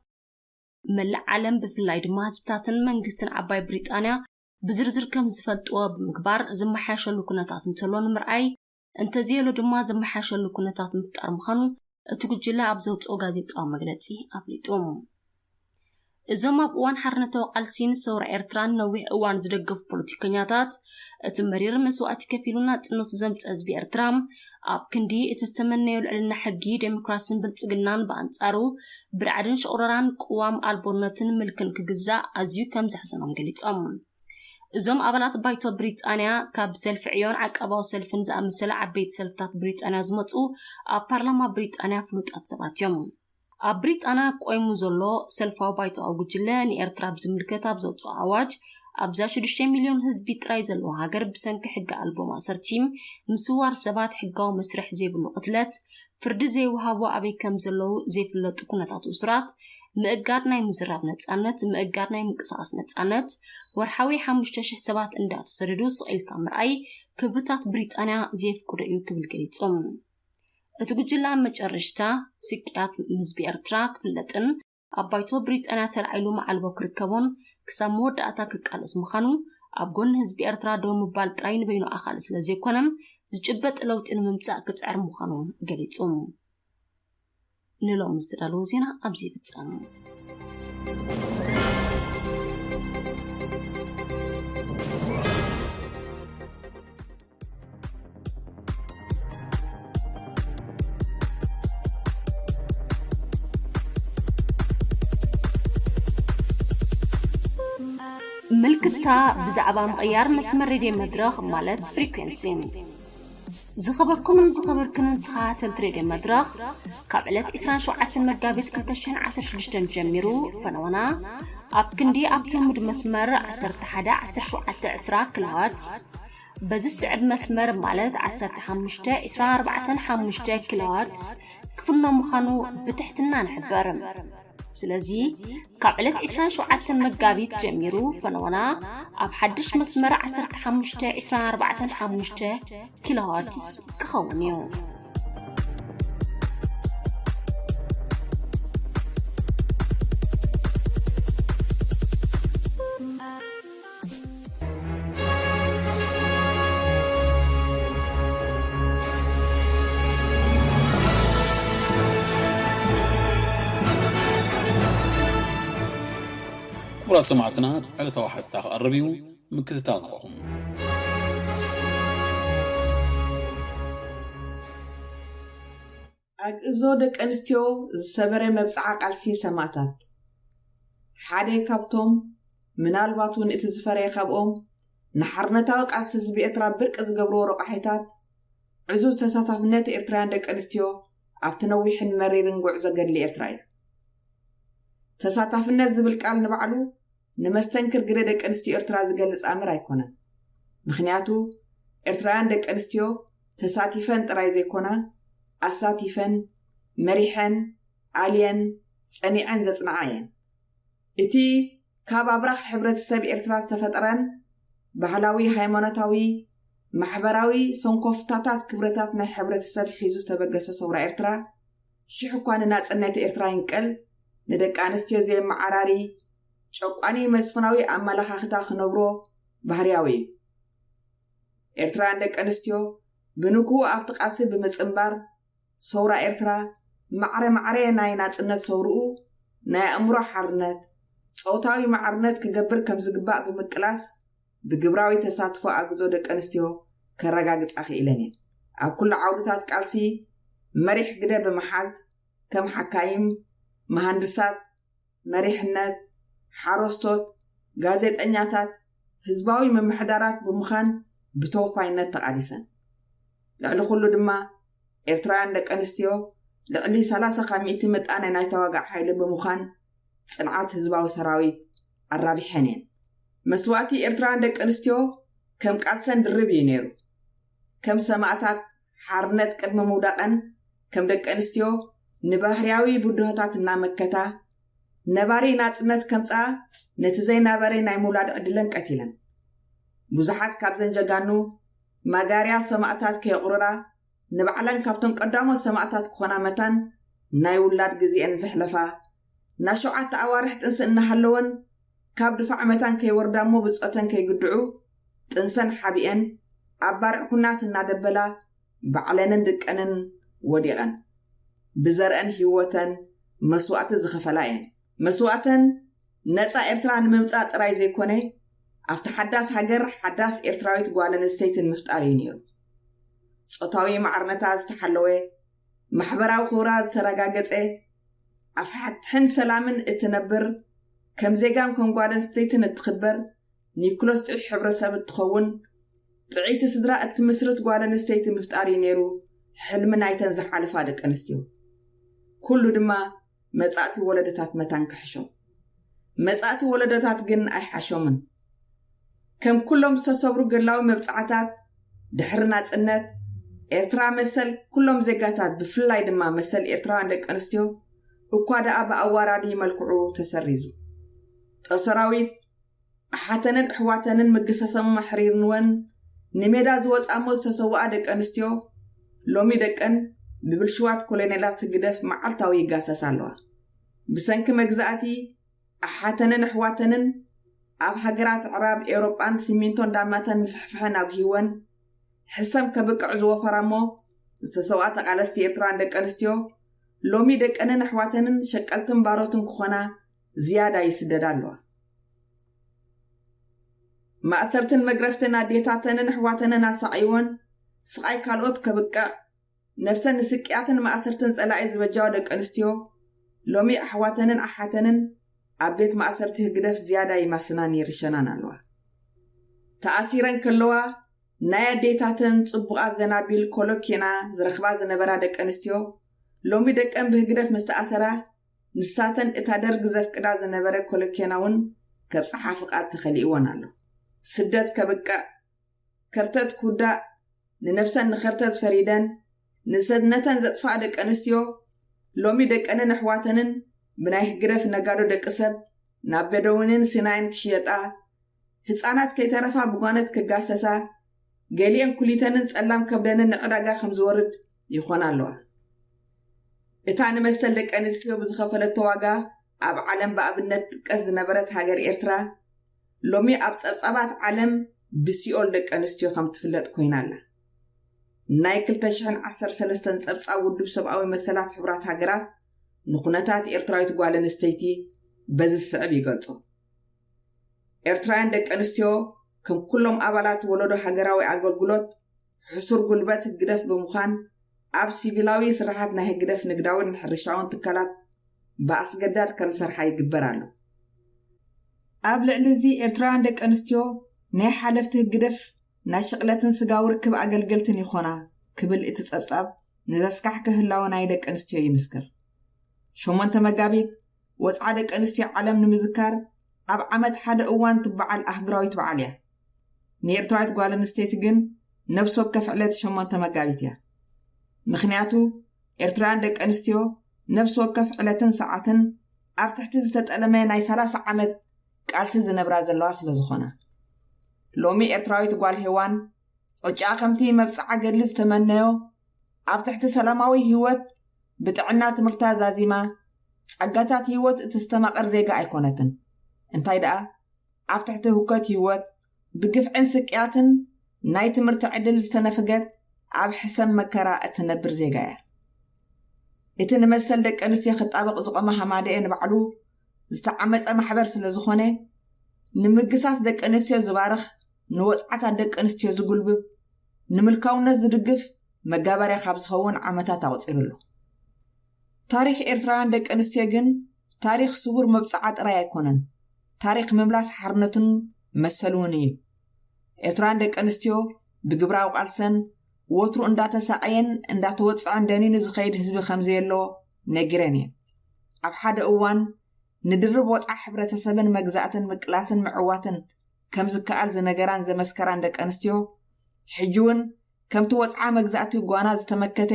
መላእ ዓለም ብፍላይ ድማ ህዝብታትን መንግስትን ዓባይ ብሪጣንያ ብዝርዝር ከም ዝፈልጥዎ ብምግባር ዝመሓየሸሉ ኩነታት እንተሎ ንምርኣይ፣ እንተዘየሎ ድማ ዝመሓየሸሉ ኩነታት ምፍጣር ምዃኑ እቲ ጉጅለ ኣብ ዘውፅኦ ጋዜጣዊ መግለፂ ኣፍሊጡ። እዞም ኣብ እዋን ሓርነታዊ ቃልሲን ሰውራ ኤርትራን ነዊሕ እዋን ዝደገፉ ፖለቲከኛታት፣ እቲ መሪር መስዋእቲ ከፊሉ ናጽነቱ ዘምጸ ህዝቢ ኤርትራ፣ ኣብ ክንዲ እቲ ዝተመነዮ ልዕልና ሕጊ፣ ዴሞክራሲን ብልጽግናን ብኣንጻሩ ብርዕድን ሽቑረራን ቅዋም ኣልቦነትን ምልክን ክግዛእ ኣዝዩ ከም ዘሕዘኖም ገሊጾም። እዞም ኣባላት ባይቶ ብሪጣንያ ካብ ሰልፊ ዕዮን ዓቃባዊ ሰልፍን ዝኣመሰለ ዓበይቲ ሰልፍታት ብሪጣንያ ዝመጹ ኣብ ፓርላማ ብሪጣንያ ፍሉጣት ሰባት እዮም። ኣብ ብሪጣንያ ቆይሙ ዘሎ ሰልፋዊ ባይቶኣዊ ጉጅለ ንኤርትራ ብዝምልከት ኣብ ዘውፅኦ ኣዋጅ ኣብዛ ሽዱሽተ ሚልዮን ህዝቢ ጥራይ ዘለዎ ሃገር ብሰንኪ ሕጊ ኣልቦ ማእሰርቲ፣ ምስዋር ሰባት፣ ሕጋዊ መስርሕ ዘይብሉ ቅትለት፣ ፍርዲ ዘይወሃቦ ኣበይ ከም ዘለዉ ዘይፍለጡ ኩነታት እሱራት፣ ምእጋድ ናይ ምዝራብ ነጻነት፣ ምእጋድ ናይ ምንቅስቓስ ነጻነት፣ ወርሓዊ ሓሙሽተ ሽሕ ሰባት እንዳተሰደዱ ስቕ ኢልካ ምርኣይ ክብርታት ብሪጣንያ ዘየፍቅዶ እዩ ክብል ገሊጹ። እቲ ጉጅለ ኣብ መጨረሽታ ስቅያት ህዝቢ ኤርትራ ክፍለጥን ኣብ ባይቶ ብሪጣንያ ተላዒሉ መዓልቦ ክርከቦን ክሳብ መወዳእታ ክቃለስ ምዃኑ፣ ኣብ ጎኒ ህዝቢ ኤርትራ ደው ምባል ጥራይ ንበይኑ ኣኻሊ ስለ ዘይኮነ፣ ዝጭበጥ ለውጢ ንምምጻእ ክጽዕር ምዃኑ ገሊጹ። ንሎሚ ዝተዳለወ ዜና ኣብዚ ይፍጸም። ምልክታ ብዛዕባ ምቕያር መስመር ሬድዮ መድረኽ ማለት ፍሪኩንሲ። ዝኸበርኩምን ዝኸበርክንን ተኸታተልቲ ሬድዮ መድረኽ፣ ካብ ዕለት ዕስራን ሸውዓተን መጋቢት ክልተ ሽሕን ዓሰርተ ሽዱሽተን ጀሚሩ ፈነወና ኣብ ክንዲ ኣብቲ ልሙድ መስመር ዓሰርተ ሓደ ዓሰርተ ሸውዓተ ዕስራ ኪሎሃርትስ፣ በዚ ዝስዕብ መስመር ማለት ዓሰርተ ሓሙሽተ ዕስራን ኣርባዕተን ሓሙሽተ ኪሎሃርትስ ክፍኖ ምዃኑ ብትሕትና ንሕብር። ስለዚ ካብ ዕለት ዕስራን ሸውዓተን መጋቢት ጀሚሩ ፈነወና ኣብ ሓድሽ መስመር ዓሰርተ ሓሙሽተ ዕስራን ኣርባዕተን ሓሙሽተ ኪሎሃርትስ ክኸውን እዩ። ክቡራት ሰማዕትና፣ ዕለታዊ ሓተታ ክቐርብ እዩ፣ ምክትታል ንዕኹም። ኣግእዞ ደቂ ኣንስትዮ ዝሰበረ መብጽዓ ቃልሲ ሰማእታት። ሓደ ካብቶም፣ ምናልባት እውን እቲ ዝፈረየ ካብኦም፣ ንሓርነታዊ ቃልሲ ህዝቢ ኤርትራ ብርቂ ዝገብርዎ ረቋሒታት፣ ዕዙዝ ተሳታፍነት ኤርትራውያን ደቂ ኣንስትዮ ኣብቲ ነዊሕን መሪርን ጉዕዞ ገድሊ ኤርትራ እዩ። ተሳታፍነት ዝብል ቃል ንባዕሉ ንመስተንክር ግደ ደቂ ኣንስትዮ ኤርትራ ዝገልጽ ኣምር ኣይኮነን። ምኽንያቱ፣ ኤርትራውያን ደቂ ኣንስትዮ ተሳቲፈን ጥራይ ዘይኮና፣ ኣሳቲፈን፣ መሪሐን፣ ኣልየን፣ ጸኒዐን ዘጽንዓ እየን። እቲ ካብ ኣብራኽ ሕብረተሰብ ኤርትራ ዝተፈጠረን ባህላዊ፣ ሃይማኖታዊ፣ ማሕበራዊ ሰንኮፍታታት ክብረታት ናይ ሕብረተሰብ ሒዙ ዝተበገሰ ሰውራ ኤርትራ፣ ሽሕ እኳ ንናጽነት ኤርትራ ይንቀል፣ ንደቂ ኣንስትዮ ዘየመዓራሪ፣ ጨቋኒ መስፍናዊ ኣመለኻኽታ ክነብሮ ባህርያዊ እዩ። ኤርትራውያን ደቂ ኣንስትዮ ብንግሁ ኣብቲ ቃልሲ ብምጽንባር፣ ሰውራ ኤርትራ ማዕረ ማዕረ ናይ ናጽነት ሰውርኡ ናይ ኣእምሮ ሓርነት፣ ጾታዊ ማዕርነት ክገብር ከም ዝግባእ ብምቅላስ፣ ብግብራዊ ተሳትፎ ኣግዞ ደቂ ኣንስትዮ ከረጋግጻ ክኢለን እየን። ኣብ ኩሉ ዓውድታት ቃልሲ መሪሕ ግደ ብምሓዝ፣ ከም ሓካይም፣ መሃንድሳት፣ መሪሕነት፣ ሓረስቶት፣ ጋዜጠኛታት፣ ህዝባዊ ምምሕዳራት ብምዃን ብተወፋይነት ተቓሊሰን። ልዕሊ ኩሉ ድማ ኤርትራውያን ደቂ ኣንስትዮ ልዕሊ ሰላሳ ካብ ሚእቲ ምጣነ ናይ ተዋጋእ ሓይሊ ብምዃን ጽንዓት ህዝባዊ ሰራዊት ኣራቢሐን እየን። መስዋእቲ ኤርትራውያን ደቂ ኣንስትዮ ከም ቃልሰን ድርብ እዩ ነይሩ። ከም ሰማእታት ሓርነት ቅድሚ ምውዳቐን ከም ደቂ ኣንስትዮ ንባህርያዊ ብድሆታት እናመከታ ነባሪ ናጽነት ከምጽኣ ነቲ ዘይናበረ ናይ ምውላድ ዕድለን ቀቲለን። ብዙሓት ካብዘን ጀጋኑ ማጋርያ ሰማእታት ከየቑርራ ንባዕለን ካብቶም ቀዳሞት ሰማእታት ክኾና መታን ናይ ውላድ ግዜአን ዘሕለፋ፣ ናይ ሸውዓተ ኣዋርሕ ጥንሲ እናሃለወን ካብ ድፋዕ መታን ከይወርዳ እሞ ብጾተን ከይግድዑ ጥንሰን ሓቢአን ኣብ ባርዕ ኩናት እናደበላ ባዕለንን ድቀንን ወዲቐን ብዘርአን ህይወተን መስዋእቲ ዝኸፈላ እየን። መስዋእተን ነጻ ኤርትራ ንምምጻእ ጥራይ ዘይኮነ ኣብቲ ሓዳስ ሃገር ሓዳስ ኤርትራዊት ጓል ኣንስተይቲ ንምፍጣር እዩ ነይሩ። ጾታዊ ማዕርነታ ዝተሓለወ፣ ማሕበራዊ ክብራ ዝተረጋገጸ፣ ኣብ ፍትሕን ሰላምን እትነብር፣ ከም ዜጋን ከም ጓል ኣንስተይትን እትኽበር ኒኩለስ ጥዑይ ሕብረተሰብ እትኸውን ጥዕይቲ ስድራ እትምስርት ጓል ኣንስተይቲ ምፍጣር እዩ ነይሩ ሕልሚ ናይተን ዝሓለፋ ደቂ ኣንስትዮ። ኩሉ ድማ መጻእቲ ወለዶታት መታን ክሕሾም። መጻእቲ ወለዶታት ግን ኣይሓሾምን። ከም ኩሎም ዝተሰብሩ ገድላዊ መብጻዕታት ድሕሪ ናጽነት ኤርትራ መሰል ኩሎም ዜጋታት ብፍላይ ድማ መሰል ኤርትራውያን ደቂ ኣንስትዮ እኳ ደኣ ብኣዋራዲ መልክዑ ተሰሪዙ። ጦር ሰራዊት ኣሓተንን ኣሕዋተንን ምግሰሶም ኣሕሪርንወን ንሜዳ ዝወጻ እሞ ዝተሰውኣ ደቂ ኣንስትዮ ሎሚ ደቀን ብብልሽዋት ኮሎኔላት ህግደፍ መዓልታዊ ይጋሰሳ ኣለዋ። ብሰንኪ መግዛእቲ ኣሓተንን ኣሕዋተንን ኣብ ሃገራት ኣዕራብ ኤውሮጳን ሲሚንቶን ዳማተን ምፍሕፍሐን ኣጉሂወን ሕሰም ከብቅዕ ዝወፈራ እሞ ዝተሰውኣ ተቓለስቲ ኤርትራውያን ደቂ ኣንስትዮ ሎሚ ደቀንን ኣሕዋተንን ሸቀልትን ባሮትን ክኾና ዝያዳ ይስደዳ ኣለዋ። ማእሰርትን መግረፍትን ኣዴታተንን ኣሕዋተንን ኣሳቒወን ስቓይ ካልኦት ከብቅዕ ነብሰን ንስቅያትን ማእሰርትን ጸላኢ ዝበጃዋ ደቂ ኣንስትዮ ሎሚ ኣሕዋተንን ኣሓተንን ኣብ ቤት ማእሰርቲ ህግደፍ ዝያዳ ይማስናን ይርሸናን ኣለዋ። ተኣሲረን ከለዋ ናይ ኣዴታተን ጽቡቓት ዘናቢል ኮለኪና ዝረኽባ ዝነበራ ደቂ ኣንስትዮ ሎሚ ደቀን ብህግደፍ ምስ ተኣሰራ ንሳተን እታ ደርግ ዘፍቅዳ ዝነበረ ኮለኬና እውን ከብጽሓ ፍቓድ ተኸሊእወን ኣሎ። ስደት ከብቅዕ፣ ከርተት ክውዳእ፣ ንነብሰን ንኸርተት ፈሪደን ንሰድነተን ዘጥፍኣ ደቂ ኣንስትዮ ሎሚ ደቀንን ኣሕዋተንን ብናይ ህግደፍ ነጋዶ ደቂ ሰብ ናብ በደውንን ሲናይን ክሽየጣ፣ ህጻናት ከይተረፋ ብጓነት ክጋሰሳ፣ ገሊአን ኩሊተንን ጸላም ከብደንን ንዕዳጋ ከም ዝወርድ ይኾና ኣለዋ። እታ ንመሰል ደቂ ኣንስትዮ ብዝኸፈለቶ ዋጋ ኣብ ዓለም ብኣብነት ትጥቀስ ዝነበረት ሃገር ኤርትራ ሎሚ ኣብ ጸብጻባት ዓለም ብሲኦል ደቂ ኣንስትዮ ከም ትፍለጥ ኮይና ኣላ። ናይ ክልተ ሽሕን ዓሰርተ ሰለስተን ጸብጻብ ውድብ ሰብኣዊ መሰላት ሕቡራት ሃገራት ንኩነታት ኤርትራዊት ጓል ኣንስተይቲ በዚ ዝስዕብ ይገልጾ። ኤርትራውያን ደቂ ኣንስትዮ ከም ኩሎም ኣባላት ወለዶ ሃገራዊ ኣገልግሎት ሕሱር ጉልበት ህግደፍ ብምዃን ኣብ ሲቪላዊ ስራሓት ናይ ህግደፍ ንግዳውን ሕርሻውን ትካላት ብኣስገዳድ ከም ዝሰርሓ ይግበር ኣሎ። ኣብ ልዕሊ እዚ ኤርትራውያን ደቂ ኣንስትዮ ናይ ሓለፍቲ ህግደፍ ናይ ሽቕለትን ስጋዊ ርክብ ኣገልገልትን ይኾና ክብል እቲ ጸብጻብ ንዘስካሕክህ ህላወ ናይ ደቂ ኣንስትዮ ይምስክር። ሸሞንተ መጋቢት ወጽዓ ደቂ ኣንስትዮ ዓለም ንምዝካር ኣብ ዓመት ሓደ እዋን ትበዓል ኣህጉራዊት በዓል እያ። ንኤርትራዊት ጓል ኣንስተይቲ ግን ነብሲ ወከፍ ዕለት ሸሞንተ መጋቢት እያ። ምኽንያቱ ኤርትራውያን ደቂ ኣንስትዮ ነብሲ ወከፍ ዕለትን ሰዓትን ኣብ ትሕቲ ዝተጠለመ ናይ ሰላሳ ዓመት ቃልሲ ዝነብራ ዘለዋ ስለ ዝኾና። ሎሚ ኤርትራዊት ጓል ሄዋን ዕጫ ከምቲ መብጽዓ ገድሊ ዝተመነዮ ኣብ ትሕቲ ሰላማዊ ህይወት ብጥዕና ትምህርታ ዛዚማ ጸጋታት ህይወት እተስተማቐር ዜጋ ኣይኮነትን። እንታይ ደኣ ኣብ ትሕቲ ህውከት ህይወት ብግፍዕን ስቅያትን ናይ ትምህርቲ ዕድል ዝተነፍገት ኣብ ሕሰም መከራ እትነብር ዜጋ እያ። እቲ ንመሰል ደቂ ኣንስትዮ ክጣበቕ ዝቖመ ሃማደኤ ንባዕሉ ዝተዓመጸ ማሕበር ስለ ዝኾነ ንምግሳስ ደቂ ኣንስትዮ ዝባርኽ፣ ንወጽዓታት ደቂ ኣንስትዮ ዝጉልብብ፣ ንምልካውነት ዝድግፍ መጋበርያ ካብ ዝኸውን ዓመታት ኣቑጺሩ ኣሎ። ታሪኽ ኤርትራውያን ደቂ ኣንስትዮ ግን ታሪኽ ስውር መብጽዓ ጥራይ ኣይኮነን። ታሪኽ ምምላስ ሓርነቱን መሰሉን እዩ። ኤርትራውያን ደቂ ኣንስትዮ ብግብራዊ ቃልሰን ወትሩ እንዳተሳቐየን እንዳተወጽዐን ደኒኑ ዝኸይድ ህዝቢ ከም ዘየሎ ነጊረን እየን። ኣብ ሓደ እዋን ንድርብ ወጽዓ ሕብረተሰብን መግዛእትን ምቅላስን ምዕዋትን ከም ዝከኣል ዝነገራን ዘመስከራን ደቂ ኣንስትዮ፣ ሕጂ እውን ከምቲ ወጽዓ መግዛእቲ ጓና ዝተመከተ፣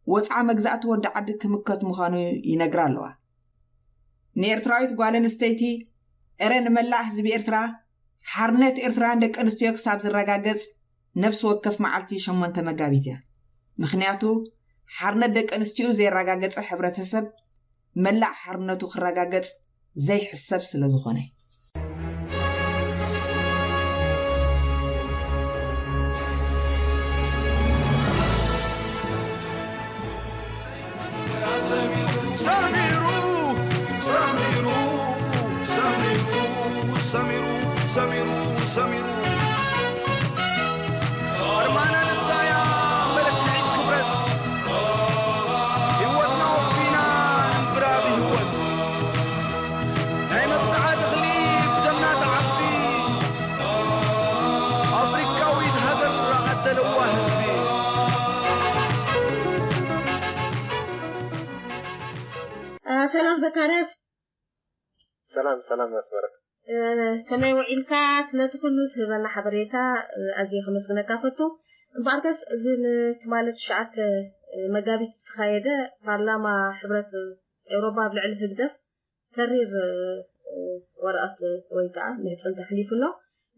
ወጽዓ መግዛእቲ ወዲ ዓዲ ክምከት ምዃኑ ይነግራ ኣለዋ። ንኤርትራዊት ጓል ኣንስተይቲ፣ እረ ንመላእ ህዝቢ ኤርትራ፣ ሓርነት ኤርትራውያን ደቂ ኣንስትዮ ክሳብ ዝረጋገጽ፣ ነፍሲ ወከፍ መዓልቲ ሸሞንተ መጋቢት እያ። ምኽንያቱ፣ ሓርነት ደቂ ኣንስትዮ ዘየረጋገጸ ሕብረተሰብ፣ መላእ ሓርነቱ ክረጋገጽ ዘይሕሰብ ስለ ዝኾነ። ሰላም ዘካርያስ። ሰላም ሰላም መስመረት። ከመይ ውዒልካ? ስለቲ ኩሉ ትህበና ሓበሬታ ኣዝየ ከመስግነካ ፈቱ። እምበኣርከስ እዚ ንትማሊ ትሽዓተ መጋቢት ዝተኻየደ ፓርላማ ሕብረት ኤውሮፓ ኣብ ልዕሊ ህግደፍ ተሪር ወረቐት ወይ ከዓ ምሕፅን ተሕሊፉ ኣሎ።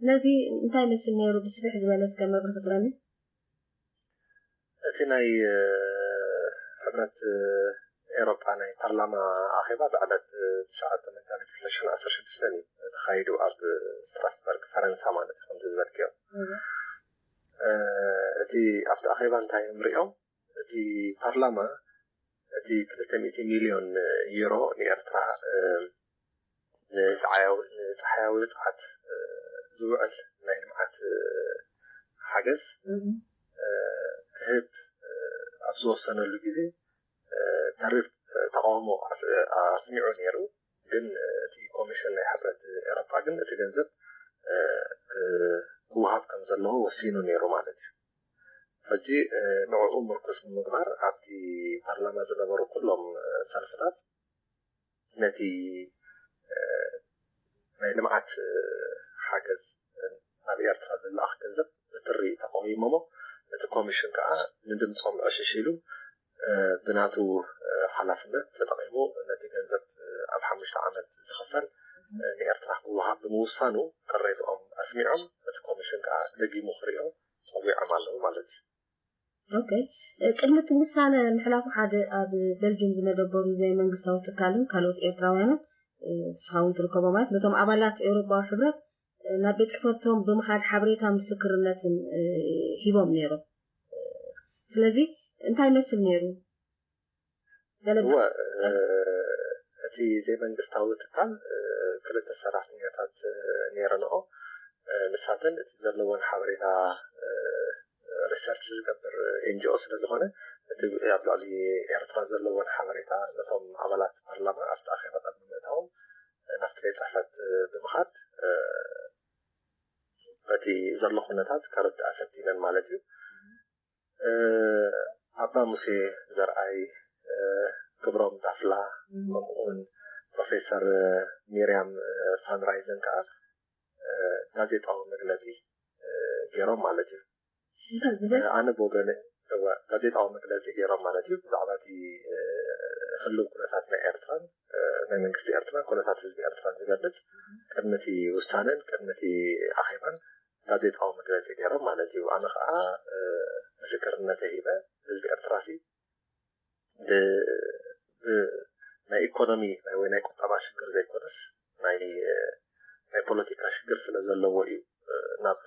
ነዚ እንታይ ይመስል ነይሩ? ብስፍሕ ዝበለ እስከ መብርሂ ክትረኒ። እቲ ናይ ሕብረት ኤሮጳ ናይ ፓርላማ ኣኼባ ብዕለት ትሽዓተ መጋቢት ክልተ ሽሕን ዓሰርተ ሽዱሽተን እዩ ተኻይዱ ኣብ ስትራስበርግ ፈረንሳ ማለት እዩ። ከምቲ ዝበልክዮ እቲ ኣብቲ ኣኼባ እንታይ እዮም ሪኦም? እቲ ፓርላማ እቲ ክልተ ሚእቲ ሚልዮን ዩሮ ንኤርትራ ንፀሓያዊ ፀዓት ዝውዕል ናይ ልምዓት ሓገዝ ክህብ ኣብ ዝወሰነሉ ግዜ ተሪር ተቃውሞ ኣስሚዑ ነይሩ። ግን እቲ ኮሚሽን ናይ ሕብረት ኤሮፓ ግን እቲ ገንዘብ ክወሃብ ከም ዘለዎ ወሲኑ ነይሩ ማለት እዩ። ሕጂ ንዕኡ ምርኩስ ብምግባር ኣብቲ ፓርላማ ዝነበሩ ኩሎም ሰልፍታት ነቲ ናይ ልምዓት ሓገዝ ናብ ኤርትራ ዝለኣኽ ገንዘብ ብትሪ ተቃዊሞሞ፣ እቲ ኮሚሽን ከዓ ንድምፆም ዕሽሽ ኢሉ ብናቱ ሓላፍነት ተጠቒሙ ነቲ ገንዘብ ኣብ ሓሙሽተ ዓመት ዝኽፈል ንኤርትራ ክወሃብ ብምውሳኑ ቅሬትኦም ኣስሚዖም፣ እቲ ኮሚሽን ከዓ ደጊሙ ክሪኦ ፀዊዖም ኣለዉ ማለት እዩ። ኦኬ፣ ቅድሚ እቲ ውሳነ ምሕላፉ ሓደ ኣብ በልጅም ዝመደበሩ ዘይመንግስታዊ ትካልን ካልኦት ኤርትራውያንን ንስኻ እውን ትርከቦ ማለት ነቶም ኣባላት ኤውሮጳዊ ሕብረት ናብ ቤት ፅሕፈቶም ብምኻድ ሓበሬታ ምስክርነትን ሂቦም ነይሮም። ስለዚ እንታይ ይመስል ነይሩ? እወ፣ እቲ ዘይመንግስታዊ ትካል ክልተ ሰራሕተኛታት ነይረንኦ። ንሳተን እቲ ዘለዎን ሓበሬታ ሪሰርች ዝገብር ኤንጂኦ ስለ ዝኾነ እቲ ኣብ ልዕሊ ኤርትራ ዘለዎን ሓበሬታ ነቶም ኣባላት ፓርላማ ኣብቲ ኣኼባ ቅድሚ ምእታዎም ናብቲ ቤት ፅሕፈት ብምኻድ እቲ ዘሎ ኩነታት ከረድኣ ፈቲነን ማለት እዩ። ኣባ ሙሴ ዘርኣይ፣ ክብሮም ዳፍላ፣ ከምኡውን ፕሮፌሰር ሚርያም ፋንራይዘን ከዓ ጋዜጣዊ መግለፂ ገይሮም ማለት እዩ። ኣነ ብወገነ ጋዜጣዊ መግለፂ ገይሮም ማለት እዩ። ብዛዕባ እቲ ህልው ኩነታት ናይ ኤርትራን ናይ መንግስቲ ኤርትራን ኩነታት ህዝቢ ኤርትራን ዝገልፅ ቅድሚ እቲ ውሳነን ቅድሚ እቲ ኣኼባን ጋዜጣዊ መግለፂ ገይሮም ማለት እዩ። ኣነ ከዓ ምስክርነተይ ሂበ ህዝቢ ኤርትራ ሲ ናይ ኢኮኖሚ ወይ ናይ ቁጠባ ሽግር ዘይኮነስ ናይ ናይ ፖለቲካ ሽግር ስለ ዘለዎ እዩ ናብ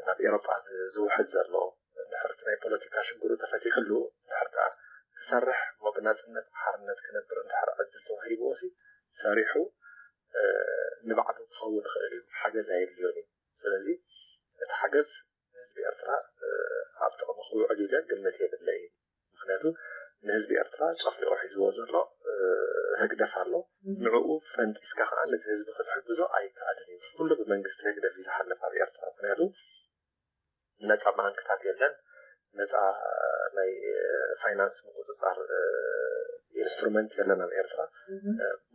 ናብ ኤሮጳ ዝውሕዝ ዘሎ። እንድሕር እቲ ናይ ፖለቲካ ሽግሩ ተፈቲሕሉ እንድሕር ደኣ ክሰርሕ እሞ ብናፅነት ብሓርነት ክነብር እንድሕር ዕድል ተዋሂብዎ ሲ ሰሪሑ ንባዕሉ ክኸውን ይኽእል እዩ። ሓገዝ ኣየድልዮን እዩ። ስለዚ እቲ ሓገዝ ንህዝቢ ኤርትራ ኣብ ጥቕሚ ክውዕል ኢለ ግምት የብለይን። ምኽንያቱ ንህዝቢ ኤርትራ ጨፍሊቑ ሒዝዎ ዘሎ ህግደፍ ኣሎ። ንዕኡ ፈንጢስካ ከዓ ነቲ ህዝቢ ክትሕግዞ ኣይከኣልን እዩ። ኩሉ ብመንግስቲ ህግደፍ እዩ ዝሓልፍ ኣብ ኤርትራ። ምክንያቱ ነፃ ባንክታት የለን፣ ነፃ ናይ ፋይናንስ ምቁፅፃር ኢንስትሩመንት የለን ኣብ ኤርትራ።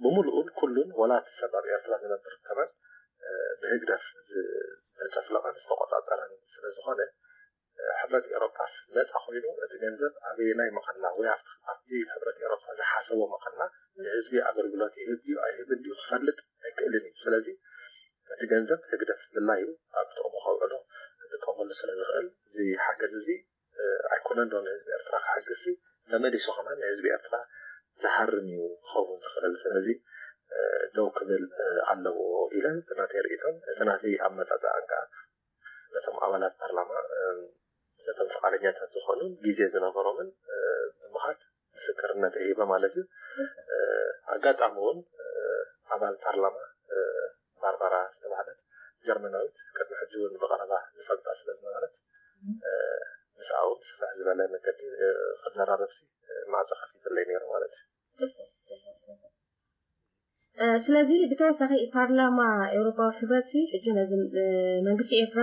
ብምሉኡን ኩሉን ዋላ እቲ ሰብ ኣብ ኤርትራ ዝነብር ከማን ብህግደፍ ዝተጨፍለቐን ዝተቆፃፀረን ስለዝኾነ፣ ሕብረት ኤሮፓስ ነፃ ኮይኑ እቲ ገንዘብ ኣበየናይ መቐላ ወይ ኣብቲ ሕብረት ኤሮፓ ዝሓሰቦ መቐላ ንህዝቢ ኣገልግሎት ይህብ ድዩ ኣይህብን ድዩ ክፈልጥ ኣይክእልን እዩ። ስለዚ እቲ ገንዘብ ህግደፍ ድላዩ ኣብ ጥቕሙ ከውዕሎ ክጥቀመሉ ስለዝኽእል፣ እዚ ሓገዝ እዚ ኣይኮነን ዶ ንህዝቢ ኤርትራ ክሕግዝሲ፣ ተመሊሱ ከማን ንህዝቢ ኤርትራ ዝሃርም እዩ ክኸውን ዝኽእል። ስለዚ ደው ክብል ኣለዎ ኢለ፣ እቲ ናተይ ርእይቶን እቲ ናተይ ኣመጻጽኣን ከዓ ነቶም ኣባላት ፓርላማ፣ ነቶም ፍቓደኛታት ዝኾኑ ግዜ ዝነበሮምን ብምኻድ ምስክርነት ይህበ ማለት እዩ። ኣጋጣሚ እውን ኣባል ፓርላማ ባርባራ ዝተባህለት ጀርመናዊት ቅድሚ ሕጂ እውን ብቐረባ ዝፈልጣ ስለ ዝነበረት፣ ምስኣ እውን ስፍሕ ዝበለ መገዲ ክዘራረብሲ ማዕጾ ከፊትለይ ነይሩ ማለት እዩ። ስለዚ ብተወሳኺ ፓርላማ ኤውሮፓዊ ሕብረት ሕጂ ነዚ መንግስቲ ኤርትራ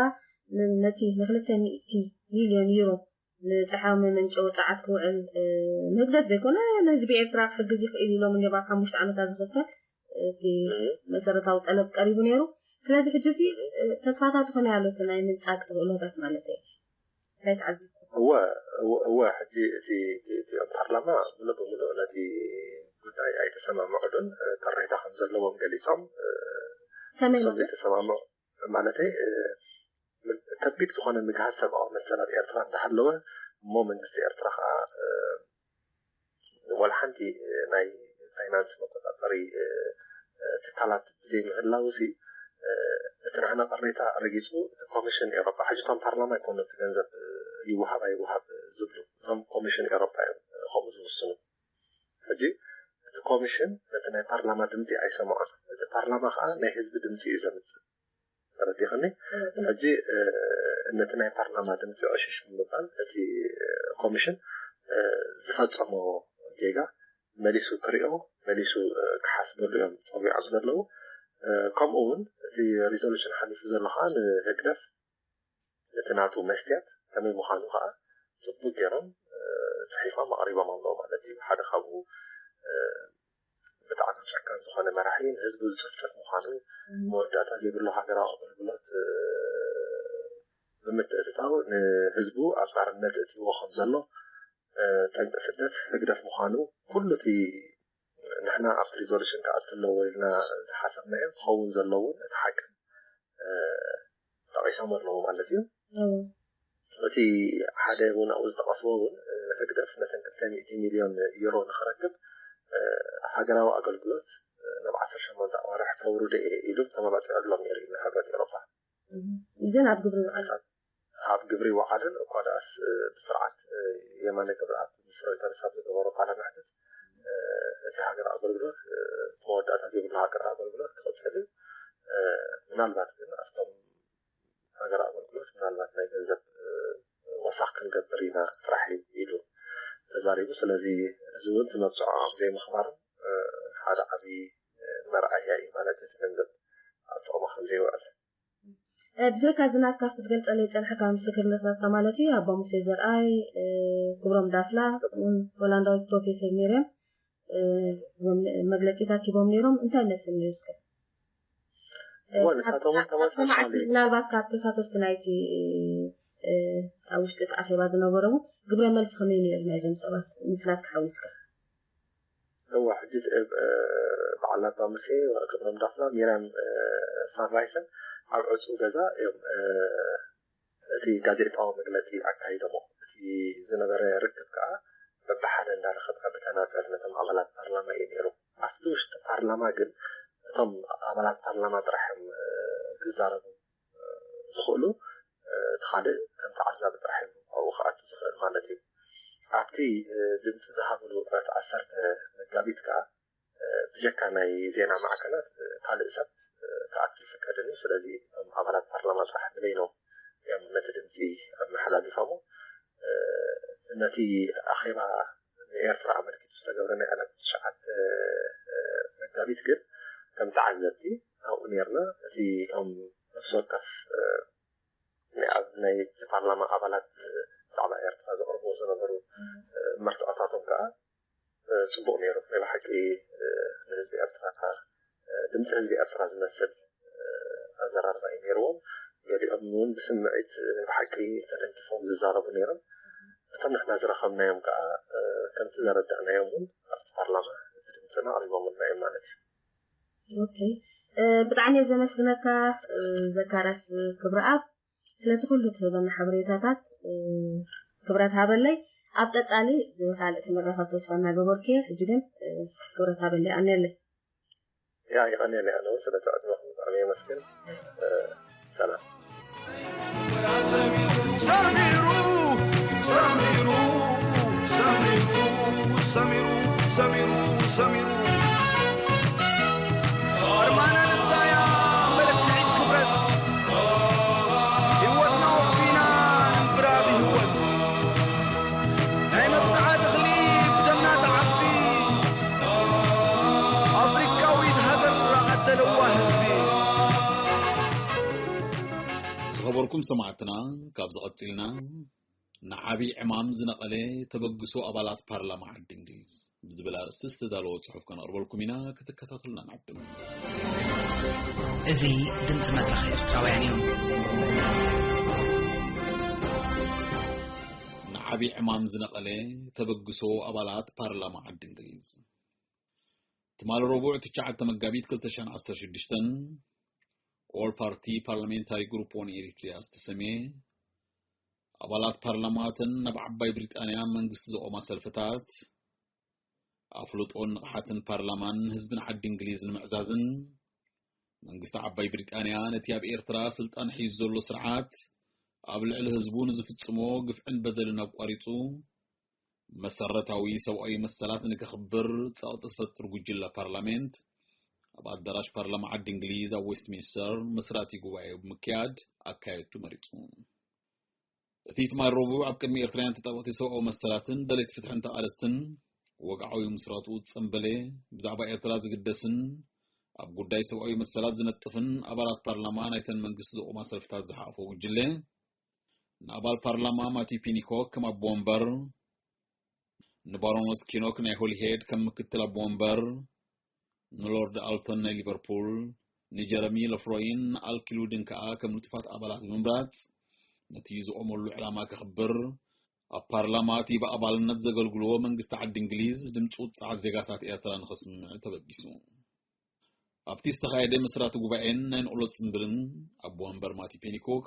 ነቲ ንክልተ ሚእቲ ሚልዮን ዩሮ ንፀሓያዊ መመንጨዊ ፀዓት ክውዕል ንህግደፍ ዘይኮነ ንህዝቢ ኤርትራ ክሕግዝ ይኽእል ኢሎም እዮም ኣብ ሓሙሽተ ዓመታት ዝኽፈል እቲ መሰረታዊ ጠለብ ቀሪቡ ነይሩ። ስለዚ ሕጂ እዚ ተስፋታቱ ከመይ ኣሎ? እቲ ናይ ምንጻግ ተኽእሎታት ማለት እዩ። እንታይ ተዓዚብኩም? እወ እወ እወ ሕጂ እቲ እቲ እቲኦም ፓርላማ ሙሉእ ብሙሉእ ነቲ ጉዳይ ኣይተሰማምዑሉን፣ ቅሬታ ከም ዘለዎም ገሊጾም። ከመይ ንሶም ማለት? ዘይተሰማምዑ ማለተይ ከቢድ ዝኾነ ምግሃስ ሰብኣዊ መሰል ኣብ ኤርትራ እንዳሃለወ እሞ መንግስቲ ኤርትራ ከዓ ዋላ ሓንቲ ናይ ፋይናንስ መቆፃፀሪ ትካላት ብዘይምህላው ሲ እቲ ናህና ቅሬታ ረጊፁ እቲ ኮሚሽን ኤውሮጳ ሕጂ እቶም ፓርላማ ይኮኑ እቲ ገንዘብ ይወሃብ ኣይወሃብ ዝብሉ እቶም ኮሚሽን ኤውሮጳ እዮም ከምኡ ዝውስኑ። ሕጂ እቲ ኮሚሽን ነቲ ናይ ፓርላማ ድምፂ ኣይሰምዖን። እቲ ፓርላማ ከዓ ናይ ህዝቢ ድምፂ እዩ ዘምፅእ። ተረዲኽኒ? ሕጂ ነቲ ናይ ፓርላማ ድምፂ ዕሽሽ ብምባል እቲ ኮሚሽን ዝፈፀሞ ጌጋ መሊሱ ክሪኦ መሊሱ ክሓስበሉ እዮም ፀዊዖም ዘለዉ። ከምኡ እውን እቲ ሪዞሉሽን ሓሊፉ ዘሎ ከዓ ንህግደፍ እቲ ናቱ መስትያት ከመይ ምዃኑ ከዓ ፅቡቅ ገይሮም ፅሒፎም ኣቅሪቦም ኣለዉ ማለት እዩ። ሓደ ካብኡ ብጣዕሚ ጨካን ዝኾነ መራሒ ንህዝቡ ዝጭፍጨፍ ምዃኑ፣ መወዳእታ ዘይብሉ ሃገራዊ ኣገልግሎት ብምትእትታው ንህዝቡ ኣብ ባርነት እትይዎ ከም ዘሎ፣ ጠንቂ ስደት ህግደፍ ምዃኑ፣ ኩሉ እቲ ንሕና ኣብቲ ሪዞሉሽን ክኣቱ ኣለዎ ኢልና ዝሓሰብናዮ ክኸውን ዘለውን እቲ ሓቂ ጠቒሶም ኣለዉ ማለት እዩ። እቲ ሓደ እውን ኣብኡ ዝጠቐስዎ እውን ህግደፍ ነተን ክልተ ሚእቲ ሚልዮን ዩሮ ንኽረክብ ሃገራዊ ኣገልግሎት ናብ ዓሰርተ ሸሞንተ ኣዋርሕ ከውርዶ እየ ኢሉ ተመባፂዑሎም ነይሩ እዩ ንሕብረት ኤውሮፓ። ግን ኣብ ግብሪ ይውዕል። ኣብ ግብሪ ይወዓልን እኳ ደኣስ ብስርዓት የማነ ገብረኣብ ምስ ሮይተርስ ኣብ ዝገበሮ ቃለ መሕትት እቲ ሃገር ኣገልግሎት መወዳእታ ዘይብሉ ሃገር ኣገልግሎት ክቕፅል እዩ። ምናልባት ግን ኣብቶም ሃገር ኣገልግሎት ምናልባት ናይ ገንዘብ ወሳኽ ክንገብር ኢና ጥራሕ እዩ ኢሉ ተዛሪቡ። ስለዚ እዚ እውን እቲ መብፅዖኦም ዘይምኽባር ሓደ ዓብዪ መርኣያ እዩ ማለት እቲ ገንዘብ ኣብ ጥቕሚ ከም ዘይውዕል። ብዘይካ እዚ ናትካ ክትገልፀለይ ዝፀንሐካ ምስክርነታትካ ማለት እዩ ኣባ ሙሴ ዘርኣይ፣ ክብሮም ዳፍላ፣ ሆላንዳዊት ፕሮፌሰር ሜርያም መግለፂታት ሂቦም ነይሮም። እንታይ መስል ነይሩ እስከ? እወ ንሳቶም እውን ተመሳሳሊ ምናልባት ካብ ተሳተፍቲ ናይቲ ኣብ ውሽጢ እቲ ኣኼባ ዝነበረ እውን ግብረ መልሲ ከመይ ነይሩ ናይዞም ሰባት ምስላትካ ሓዊስካ? እወ ሕጂ በዓል ኣባ ሙሴ ክብሮም ዳፍላ ሚራም ፋንራይሰን ኣብ ዕፁብ ገዛ እዮም እቲ ጋዜጣዊ መግለፂ ኣካይዶሞ። እቲ ዝነበረ ርክብ ከዓ በብሓደ እንዳረኸብካ ብተናፀል ነቶም ኣባላት ፓርላማ እዩ ነይሩ። ኣብቲ ውሽጢ ፓርላማ ግን እቶም ኣባላት ፓርላማ ጥራሕ እዮም ክዛረቡ ዝኽእሉ። እቲ ካልእ ከም ተዓዛቢ ጥራሕ እዮም ኣብኡ ክኣቱ ዝኽእል ማለት እዩ። ኣብቲ ድምፂ ዝሃብሉ ዕለት ዓሰርተ መጋቢት ከዓ ብጀካ ናይ ዜና ማዕከናት ካልእ ሰብ ክኣቱ ይፍቀድን እዩ። ስለዚ እቶም ኣባላት ፓርላማ ጥራሕ ንበይኖም እዮም ነቲ ድምፂ ኣመሓላሊፎሞ። ነቲ ኣኼባ ንኤርትራ ኣመልኪቱ ዝተገብረ ናይ ዕለት ትሽዓተ መጋቢት ግን ከም ተዓዘብቲ ኣብኡ ነርና። እቲ ኦም ነፍሲ ወከፍ ናይ ኣብ ናይ ፓርላማ ኣባላት ብዛዕባ ኤርትራ ዘቕርብዎ ዝነበሩ መርትዖታቶም ከዓ ጽቡቕ ነይሩ። ናይ ብሓቂ ንህዝቢ ኤርትራ ድምፂ ህዝቢ ኤርትራ ዝመስል ኣዘራርባ እዩ ነይርዎም። ገሊኦም እውን ብስምዒት ናይ ብሓቂ ተተንኪፎም ዝዛረቡ ነይሮም። እቶም ንሕና ዝረኸብናዮም ከዓ ከምቲ ዘረዳእናዮም እውን ኣብቲ ፓርላማ እቲ ድምፅና ኣቕሪቦምልና እዮም ማለት እዩ። ኦኬ፣ ብጣዕሚ እየ ዘመስግነካ ዘካርያስ ክብረኣብ፣ ስለቲ ኩሉ ትህበና ሓበሬታታት። ክብረት ሃበለይ። ኣብ ቀፃሊ ብካልእ ክንራኸብ ተስፋ እናገበርኩ እየ። ሕጂ ግን ክብረት ሃበለይ፣ ኣነለይ። ያ ይቐንየለይ። ኣነ እውን ስለ ትዕድመኹም ብጣዕሚ የመስግን። ሰላም። ሰሚሩ ሰሚሩ ሰሚሩ ሰሚሩ ሰሚሩ ሰሚሩ ኣርማና ንሳያ መለክዒት ክብረት ህይወትና ወፊና ንንብራ ብህይወት ናይ መብጽዓ ተኽሊ ብደምና ትዓቢ ኣፍሪካዊት ሃገር ኣደለዋ ህዝቢ። ዝኸበርኩም ሰማዕትና፣ ካብዚ ቀጺልና ንዓቢ ዕማም ዝነቐለ ተበግሶ ኣባላት ፓርላማ ዓዲ እንግሊዝ ብዝብል ኣርእስቲ ዝተዳለወ ጽሑፍ ከነቕርበልኩም ኢና፣ ክትከታተሉና ንዓድም። እዚ ድምፂ መድረኽ ኤርትራውያን እዩ። ንዓቢ ዕማም ዝነቐለ ተበግሶ ኣባላት ፓርላማ ዓዲ እንግሊዝ። ትማሊ ረቡዕ ትሽዓተ መጋቢት ክልተ ሽሕን ዓሰርተ ሽዱሽተን ኦል ፓርቲ ፓርላሜንታሪ ግሩፕ ኦን ኤሪትሪያ ዝተሰምየ ኣባላት ፓርላማትን ናብ ዓባይ ብሪጣንያ መንግስቲ ዘቆማ ሰልፍታት ኣፍልጦን ንቕሓትን ፓርላማን ህዝብን ዓዲ እንግሊዝ ንምዕዛዝን መንግስቲ ዓባይ ብሪጣንያ ነቲ ኣብ ኤርትራ ስልጣን ሒዙ ዘሎ ስርዓት ኣብ ልዕሊ ህዝቡ ንዝፍጽሞ ግፍዕን በደልን ኣቋሪጹ መሰረታዊ ሰብኣዊ መሰላት ንክኽብር ጸቕጢ ዝፈጥር ጉጅለ ፓርላሜንት ኣብ ኣዳራሽ ፓርላማ ዓዲ እንግሊዝ ኣብ ዌስትሚንስተር መስራቲ ጉባኤ ብምክያድ ኣካየድቱ መሪጹ። እቲ ትማል ረቡዕ ኣብ ቅድሚ ኤርትራውያን ተጣበቕቲ ሰብኣዊ መሰላትን ደለይቲ ፍትሕን ተቓለስትን ወግዓዊ ምስራቱ ዝጸንበለ ብዛዕባ ኤርትራ ዝግደስን ኣብ ጉዳይ ሰብኣዊ መሰላት ዝነጥፍን ኣባላት ፓርላማ ናይተን መንግስቲ ዘቑማ ሰልፍታት ዝሓቆፈ ጉጅለ ንኣባል ፓርላማ ማቲው ፒኒኮክ ከም ኣቦ ወንበር፣ ንባሮኖስ ኪኖክ ናይ ሆሊሄድ ከም ምክትል ኣቦ ወንበር፣ ንሎርድ ኣልቶን ናይ ሊቨርፑል፣ ንጀረሚ ለፍሮይን ንኣልኪሉድን ከኣ ከም ንጡፋት ኣባላት ብምምራጽ ነቲ ዝቖመሉ ዕላማ ከኽብር ኣብ ፓርላማ እቲ ብኣባልነት ዘገልግልዎ መንግስቲ ዓዲ እንግሊዝ ድምፂ ውፅዓት ዜጋታት ኤርትራ ንኸስምዕ ተበጊሱ። ኣብቲ ዝተኻየደ መስራቲ ጉባኤን ናይ ንቕሎ ጽንብልን ኣቦ ወንበር ማቲ ፔኒኮክ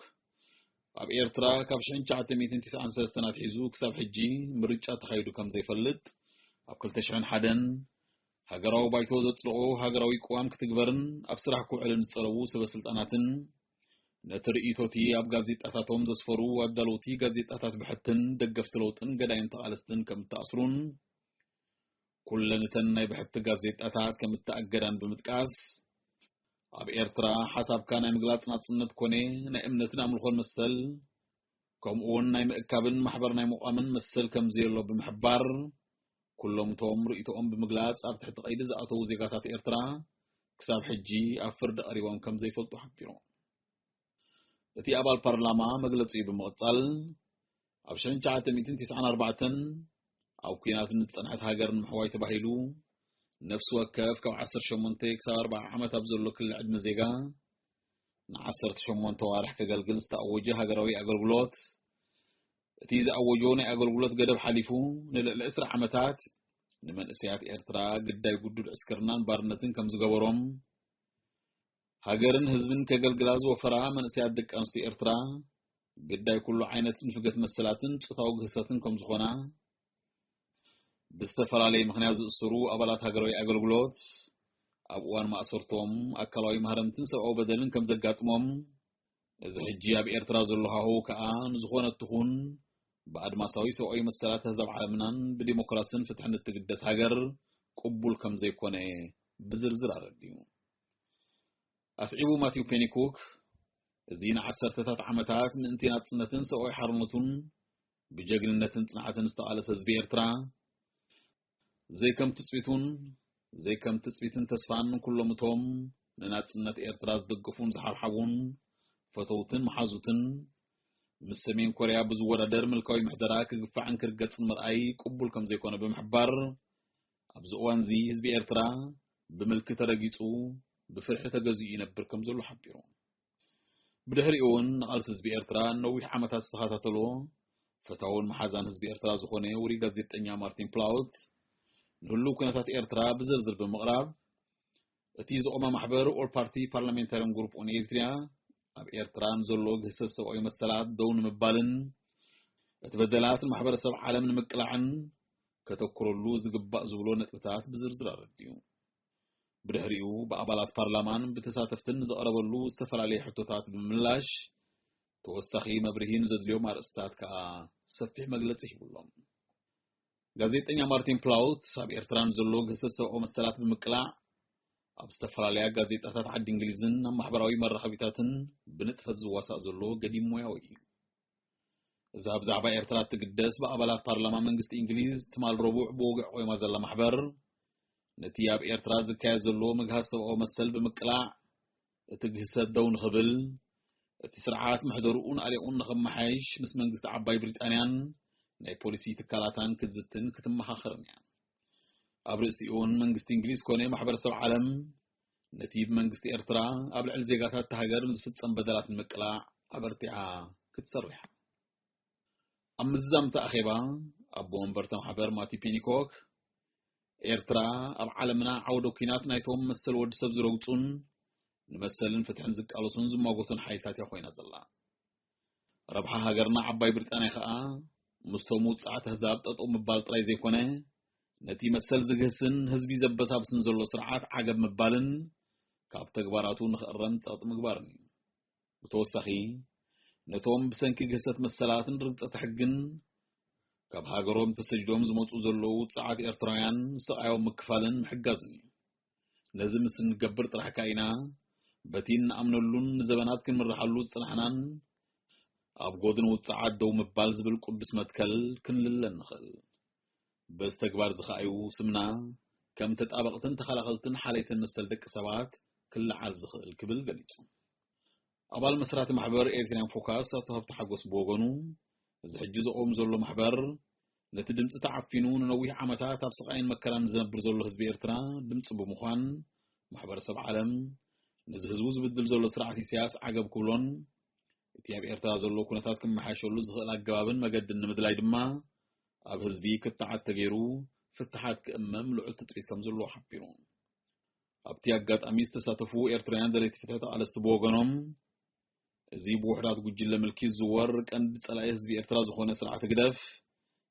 ኣብ ኤርትራ ካብ ሽሕን ትሽዓተ ሚእትን ትስዓን ሰለስተን ኣትሒዙ ክሳብ ሕጂ ምርጫ ተኻይዱ ከም ዘይፈልጥ ኣብ ክልተ ሽሕን ሓደን ሃገራዊ ባይቶ ዘጽደቖ ሃገራዊ ቅዋም ክትግበርን ኣብ ስራሕ ክውዕልን ዝጠለቡ ሰበ ስልጣናትን ነቲ ርእይቶቲ ኣብ ጋዜጣታቶም ዘስፈሩ ኣዳለውቲ ጋዜጣታት ብሕትን ደገፍቲ ለውጥን ገዳይም ተቓለስትን ከም እተኣስሩን ኩለን እተን ናይ ብሕቲ ጋዜጣታት ከም እተኣገዳን ብምጥቃስ ኣብ ኤርትራ ሓሳብካ ናይ ምግላጽ ናጽነት ኮነ ናይ እምነትን ኣምልኾን መሰል ከምኡ እውን ናይ ምእካብን ማሕበር ናይ ምቋምን መሰል ከም ዘየሎ ብምሕባር ኩሎም እቶም ርእይቶኦም ብምግላጽ ኣብ ትሕቲ ቀይዲ ዝኣተዉ ዜጋታት ኤርትራ ክሳብ ሕጂ ኣብ ፍርዲ ቀሪቦም ከም ዘይፈልጡ ሓቢሩ። እቲ ኣባል ፓርላማ መግለጺኡ ብምቕጻል ኣብ ሽሕን ትሽዓተ ሚእትን ትስዓን ኣርባዕተን ኣብ ኲናት ንዝጸንሐት ሃገር ንምሕዋይ ተባሂሉ ነፍሲ ወከፍ ካብ ዓሰርተ ሸሞንተ ክሳብ ኣርብዓ ዓመት ኣብ ዘሎ ክሊ ዕድመ ዜጋ ንዓሰርተ ሸሞንተ ዋርሕ ከገልግል ዝተኣወጀ ሃገራዊ ኣገልግሎት እቲ ዝኣወጆ ናይ ኣገልግሎት ገደብ ሓሊፉ ንልዕሊ ዕስራ ዓመታት ንመንእሰያት ኤርትራ ግዳይ ጉዱድ ዕስክርናን ባርነትን ከም ዝገበሮም ሃገርን ህዝብን ከገልግላ ዝወፈራ መንእሰያት ደቂ ኣንስትዮ ኤርትራ ግዳይ ኩሉ ዓይነት ንፍገት መሰላትን ጾታዊ ግህሰትን ከም ዝኾና ብዝተፈላለየ ምኽንያት ዝእሰሩ ኣባላት ሃገራዊ ኣገልግሎት ኣብ እዋን ማእሰርቶም ኣካላዊ ማህረምትን ሰብኣዊ በደልን ከም ዘጋጥሞም እዚ ሕጂ ኣብ ኤርትራ ዘሎ ሃሁ ከኣ ንዝኾነት ትኹን ብኣድማሳዊ ሰብኣዊ መሰላት ኣህዛብ ዓለምናን ብዲሞክራስን ፍትሕን እትግደስ ሃገር ቅቡል ከም ዘይኮነ ብዝርዝር ኣረዲኡ። ኣስዒቡ ማቲው ፔኒኩክ እዚ ንዓሰርተታት ዓመታት ምእንቲ ናጽነትን ሰብኣዊ ሓርነቱን ብጀግንነትን ጽንዓትን ዝተቓለሰ ህዝቢ ኤርትራ ዘይከም ትጽቢቱን ዘይከም ትጽቢትን ተስፋን ኩሎም እቶም ንናጽነት ኤርትራ ዝደገፉን ዝሓብሓቡን ፈተውትን መሓዙትን ምስ ሰሜን ኮርያ ብዝወዳደር ምልካዊ ምሕደራ ክግፋዕን ክርገጽን ምርኣይ ቅቡል ከም ዘይኮነ ብምሕባር፣ ኣብዚ እዋንዚ ህዝቢ ኤርትራ ብምልኪ ተረጊጹ፣ ብፍርሒ ተገዚኡ ይነብር ከም ዘሎ ሓቢሩ። ብድሕሪኡ እውን ንቓልሲ ህዝቢ ኤርትራ ነዊሕ ዓመታት ዝተኸታተሎ ፈታውን መሓዛን ህዝቢ ኤርትራ ዝኾነ ውሩይ ጋዜጠኛ ማርቲን ፕላውት ንህሉው ኩነታት ኤርትራ ብዝርዝር ብምቕራብ፣ እቲ ዝቖመ ማሕበር ኦል ፓርቲ ፓርላሜንታሪያን ግሩፕ ኦን ኤሪትሪያ ኣብ ኤርትራ ንዘሎ ግህሰት ሰብኣዊ መሰላት ደው ንምባልን እቲ በደላት ንማሕበረሰብ ዓለም ንምቅላዕን ከተኩረሉ ዝግባእ ዝብሎ ነጥብታት ብዝርዝር ኣረዲኡ። ብድሕሪኡ ብኣባላት ፓርላማን ብተሳተፍትን ዝቐረበሉ ዝተፈላለየ ሕቶታት ብምምላሽ፣ ተወሳኺ መብርሂ ንዘድልዮም ኣርእስታት ከኣ ሰፊሕ መግለጺ ሂቡሎም። ጋዜጠኛ ማርቲን ፕላውት ኣብ ኤርትራ ንዘሎ ግህሰት ሰብኣዊ መሰላት ብምቅላዕ፣ ኣብ ዝተፈላለያ ጋዜጣታት ዓዲ እንግሊዝን ኣብ ማሕበራዊ መራኸቢታትን ብንጥፈት ዝዋሳእ ዘሎ ገዲም ሞያዊ እዩ። እዛ ብዛዕባ ኤርትራ እትግደስ ብኣባላት ፓርላማ መንግስቲ እንግሊዝ ትማል ረቡዕ ብወግዒ ቆይማ ዘላ ማሕበር፣ ነቲ ኣብ ኤርትራ ዝካየድ ዘሎ ምግሃስ ሰብኣዊ መሰል ብምቅላዕ፣ እቲ ግህሰት ደው ንኽብል፣ እቲ ስርዓት ምሕደርኡን ኣሌኡን ንኽመሓይሽ ምስ መንግስቲ ዓባይ ብሪጣንያን ናይ ፖሊሲ ትካላታን ክትዝትን ክትመኻኸርን እያ። ኣብ ርእሲኡን መንግስቲ እንግሊዝ ኮነ ማሕበረሰብ ዓለም ነቲ ብመንግስቲ ኤርትራ ኣብ ልዕሊ ዜጋታት እታ ሃገር ንዝፍጸም በደላት ንምቅላዕ ኣበርቲዓ ክትሰርሕ እያ። ኣብ ምዝዛም እቲ ኣኼባ ኣቦ ወንበር እታ ማሕበር ማቲ ፔኒኮክ፣ ኤርትራ ኣብ ዓለምና ዓውደ ኲናት ናይቶም መሰል ወዲ ሰብ ዝረግጹን ንመሰልን ፍትሕን ዝቃለሱን ዝማጎቱን ሓይልታት እያ ኮይና ዘላ። ረብሓ ሃገርና ዓባይ ብሪጣንያ ከኣ ምስቶም ውጽዓት ኣህዛብ ጠጠው ምባል ጥራይ ዘይኮነ፣ ነቲ መሰል ዝግህስን ህዝቢ ዘበሳብስን ዘሎ ስርዓት ዓገብ ምባልን ካብ ተግባራቱ ንኽእረም ጸቕጢ ምግባርን እዩ። ብተወሳኺ፣ ነቶም ብሰንኪ ግህሰት መሰላትን ርግጸት ሕግን ካብ ሃገሮም ተሰዲዶም ዝመጹ ዘለዉ ውጽዓት ኤርትራውያን ስቓዮም ምክፋልን ምሕጋዝን እዩ። ነዚ ምስ እንገብር ጥራሕ ከኣ ኢና በቲ እንኣምነሉን ንዘበናት ክንምርሓሉ ዝጸናሕናን ኣብ ጎድኒ ውጽዓት ደው ምባል ዝብል ቅዱስ መትከል ክንልለ እንኽእል። በዚ ተግባር እዚ ከኣ እዩ ስምና ከም ተጣበቕትን ተኸላኸልትን ሓለይትን መሰል ደቂ ሰባት ክለዓል ዝኽእል ክብል ገሊጹ። ኣባል መስራቲ ማሕበር ኤሪትሪያን ፎካስ ኣቶ ሃብተ ሓጎስ ብወገኑ፣ እዚ ሕጂ ዝቐውም ዘሎ ማሕበር ነቲ ድምጺ ተዓፊኑ ንነዊሕ ዓመታት ኣብ ስቓይን መከራን ዝነብር ዘሎ ህዝቢ ኤርትራ ድምጺ ብምዃን፣ ማሕበረሰብ ዓለም ነዚ ህዝቡ ዝብድል ዘሎ ስርዓት ኢሳያስ ዓገብ ክብሎን እቲ ኣብ ኤርትራ ዘሎ ኩነታት ክመሓየሸሉ ዝኽእል ኣገባብን መገድን ንምድላይ ድማ ኣብ ህዝቢ ክትዓት ተገይሩ ፍትሓት ክእመም ልዑል ትጽቢት ከም ዘለዎ ሓቢሩ። ኣብቲ ኣጋጣሚ ዝተሳተፉ ኤርትራውያን ደለይቲ ፍትሒ ተቓለስቲ ብወገኖም፣ እዚ ብውሑዳት ጉጅለ ምልኪ ዝዝወር ቀንዲ ጸላኢ ህዝቢ ኤርትራ ዝኾነ ስርዓት ህግደፍ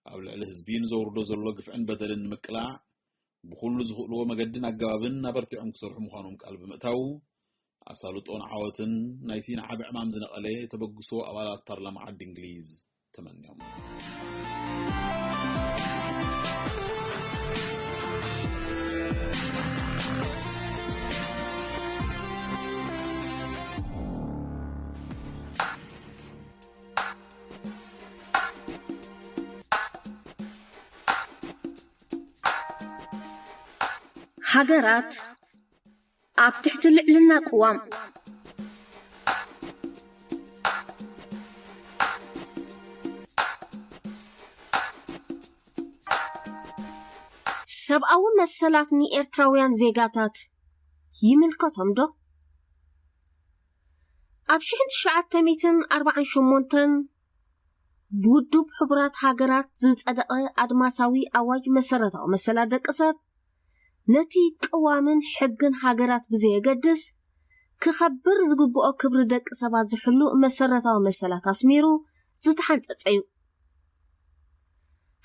ኣብ ልዕሊ ህዝቢ ንዘውርዶ ዘሎ ግፍዕን በደልን ንምቅላዕ ብኹሉ ዝኽእልዎ መገድን ኣገባብን ኣበርቲዖም ክሰርሑ ምዃኖም ቃል ብምእታው፣ ኣሳልጦን ዓወትን ናይቲ ንዓቢ ዕማም ዝነቐለ ተበግሶ ኣባላት ፓርላማ ዓዲ እንግሊዝ ተመንዮም። ሃገራት ኣብ ትሕቲ ልዕልና ቅዋም። ሰብኣዊ መሰላት ንኤርትራውያን ዜጋታት ይምልከቶም ዶ? ኣብ ሽሕን ትሽዓተ ሚእትን ኣርባዓን ሸሞንተን ብውድብ ሕቡራት ሃገራት ዝጸደቐ ኣድማሳዊ ኣዋጅ መሰረታዊ መሰላት ደቂ ሰብ፣ ነቲ ቅዋምን ሕግን ሃገራት ብዘየገድስ፣ ክኸብር ዝግብኦ ክብሪ ደቂ ሰባት ዝሕሉ መሰረታዊ መሰላት ኣስሚሩ ዝተሓንጸጸ እዩ።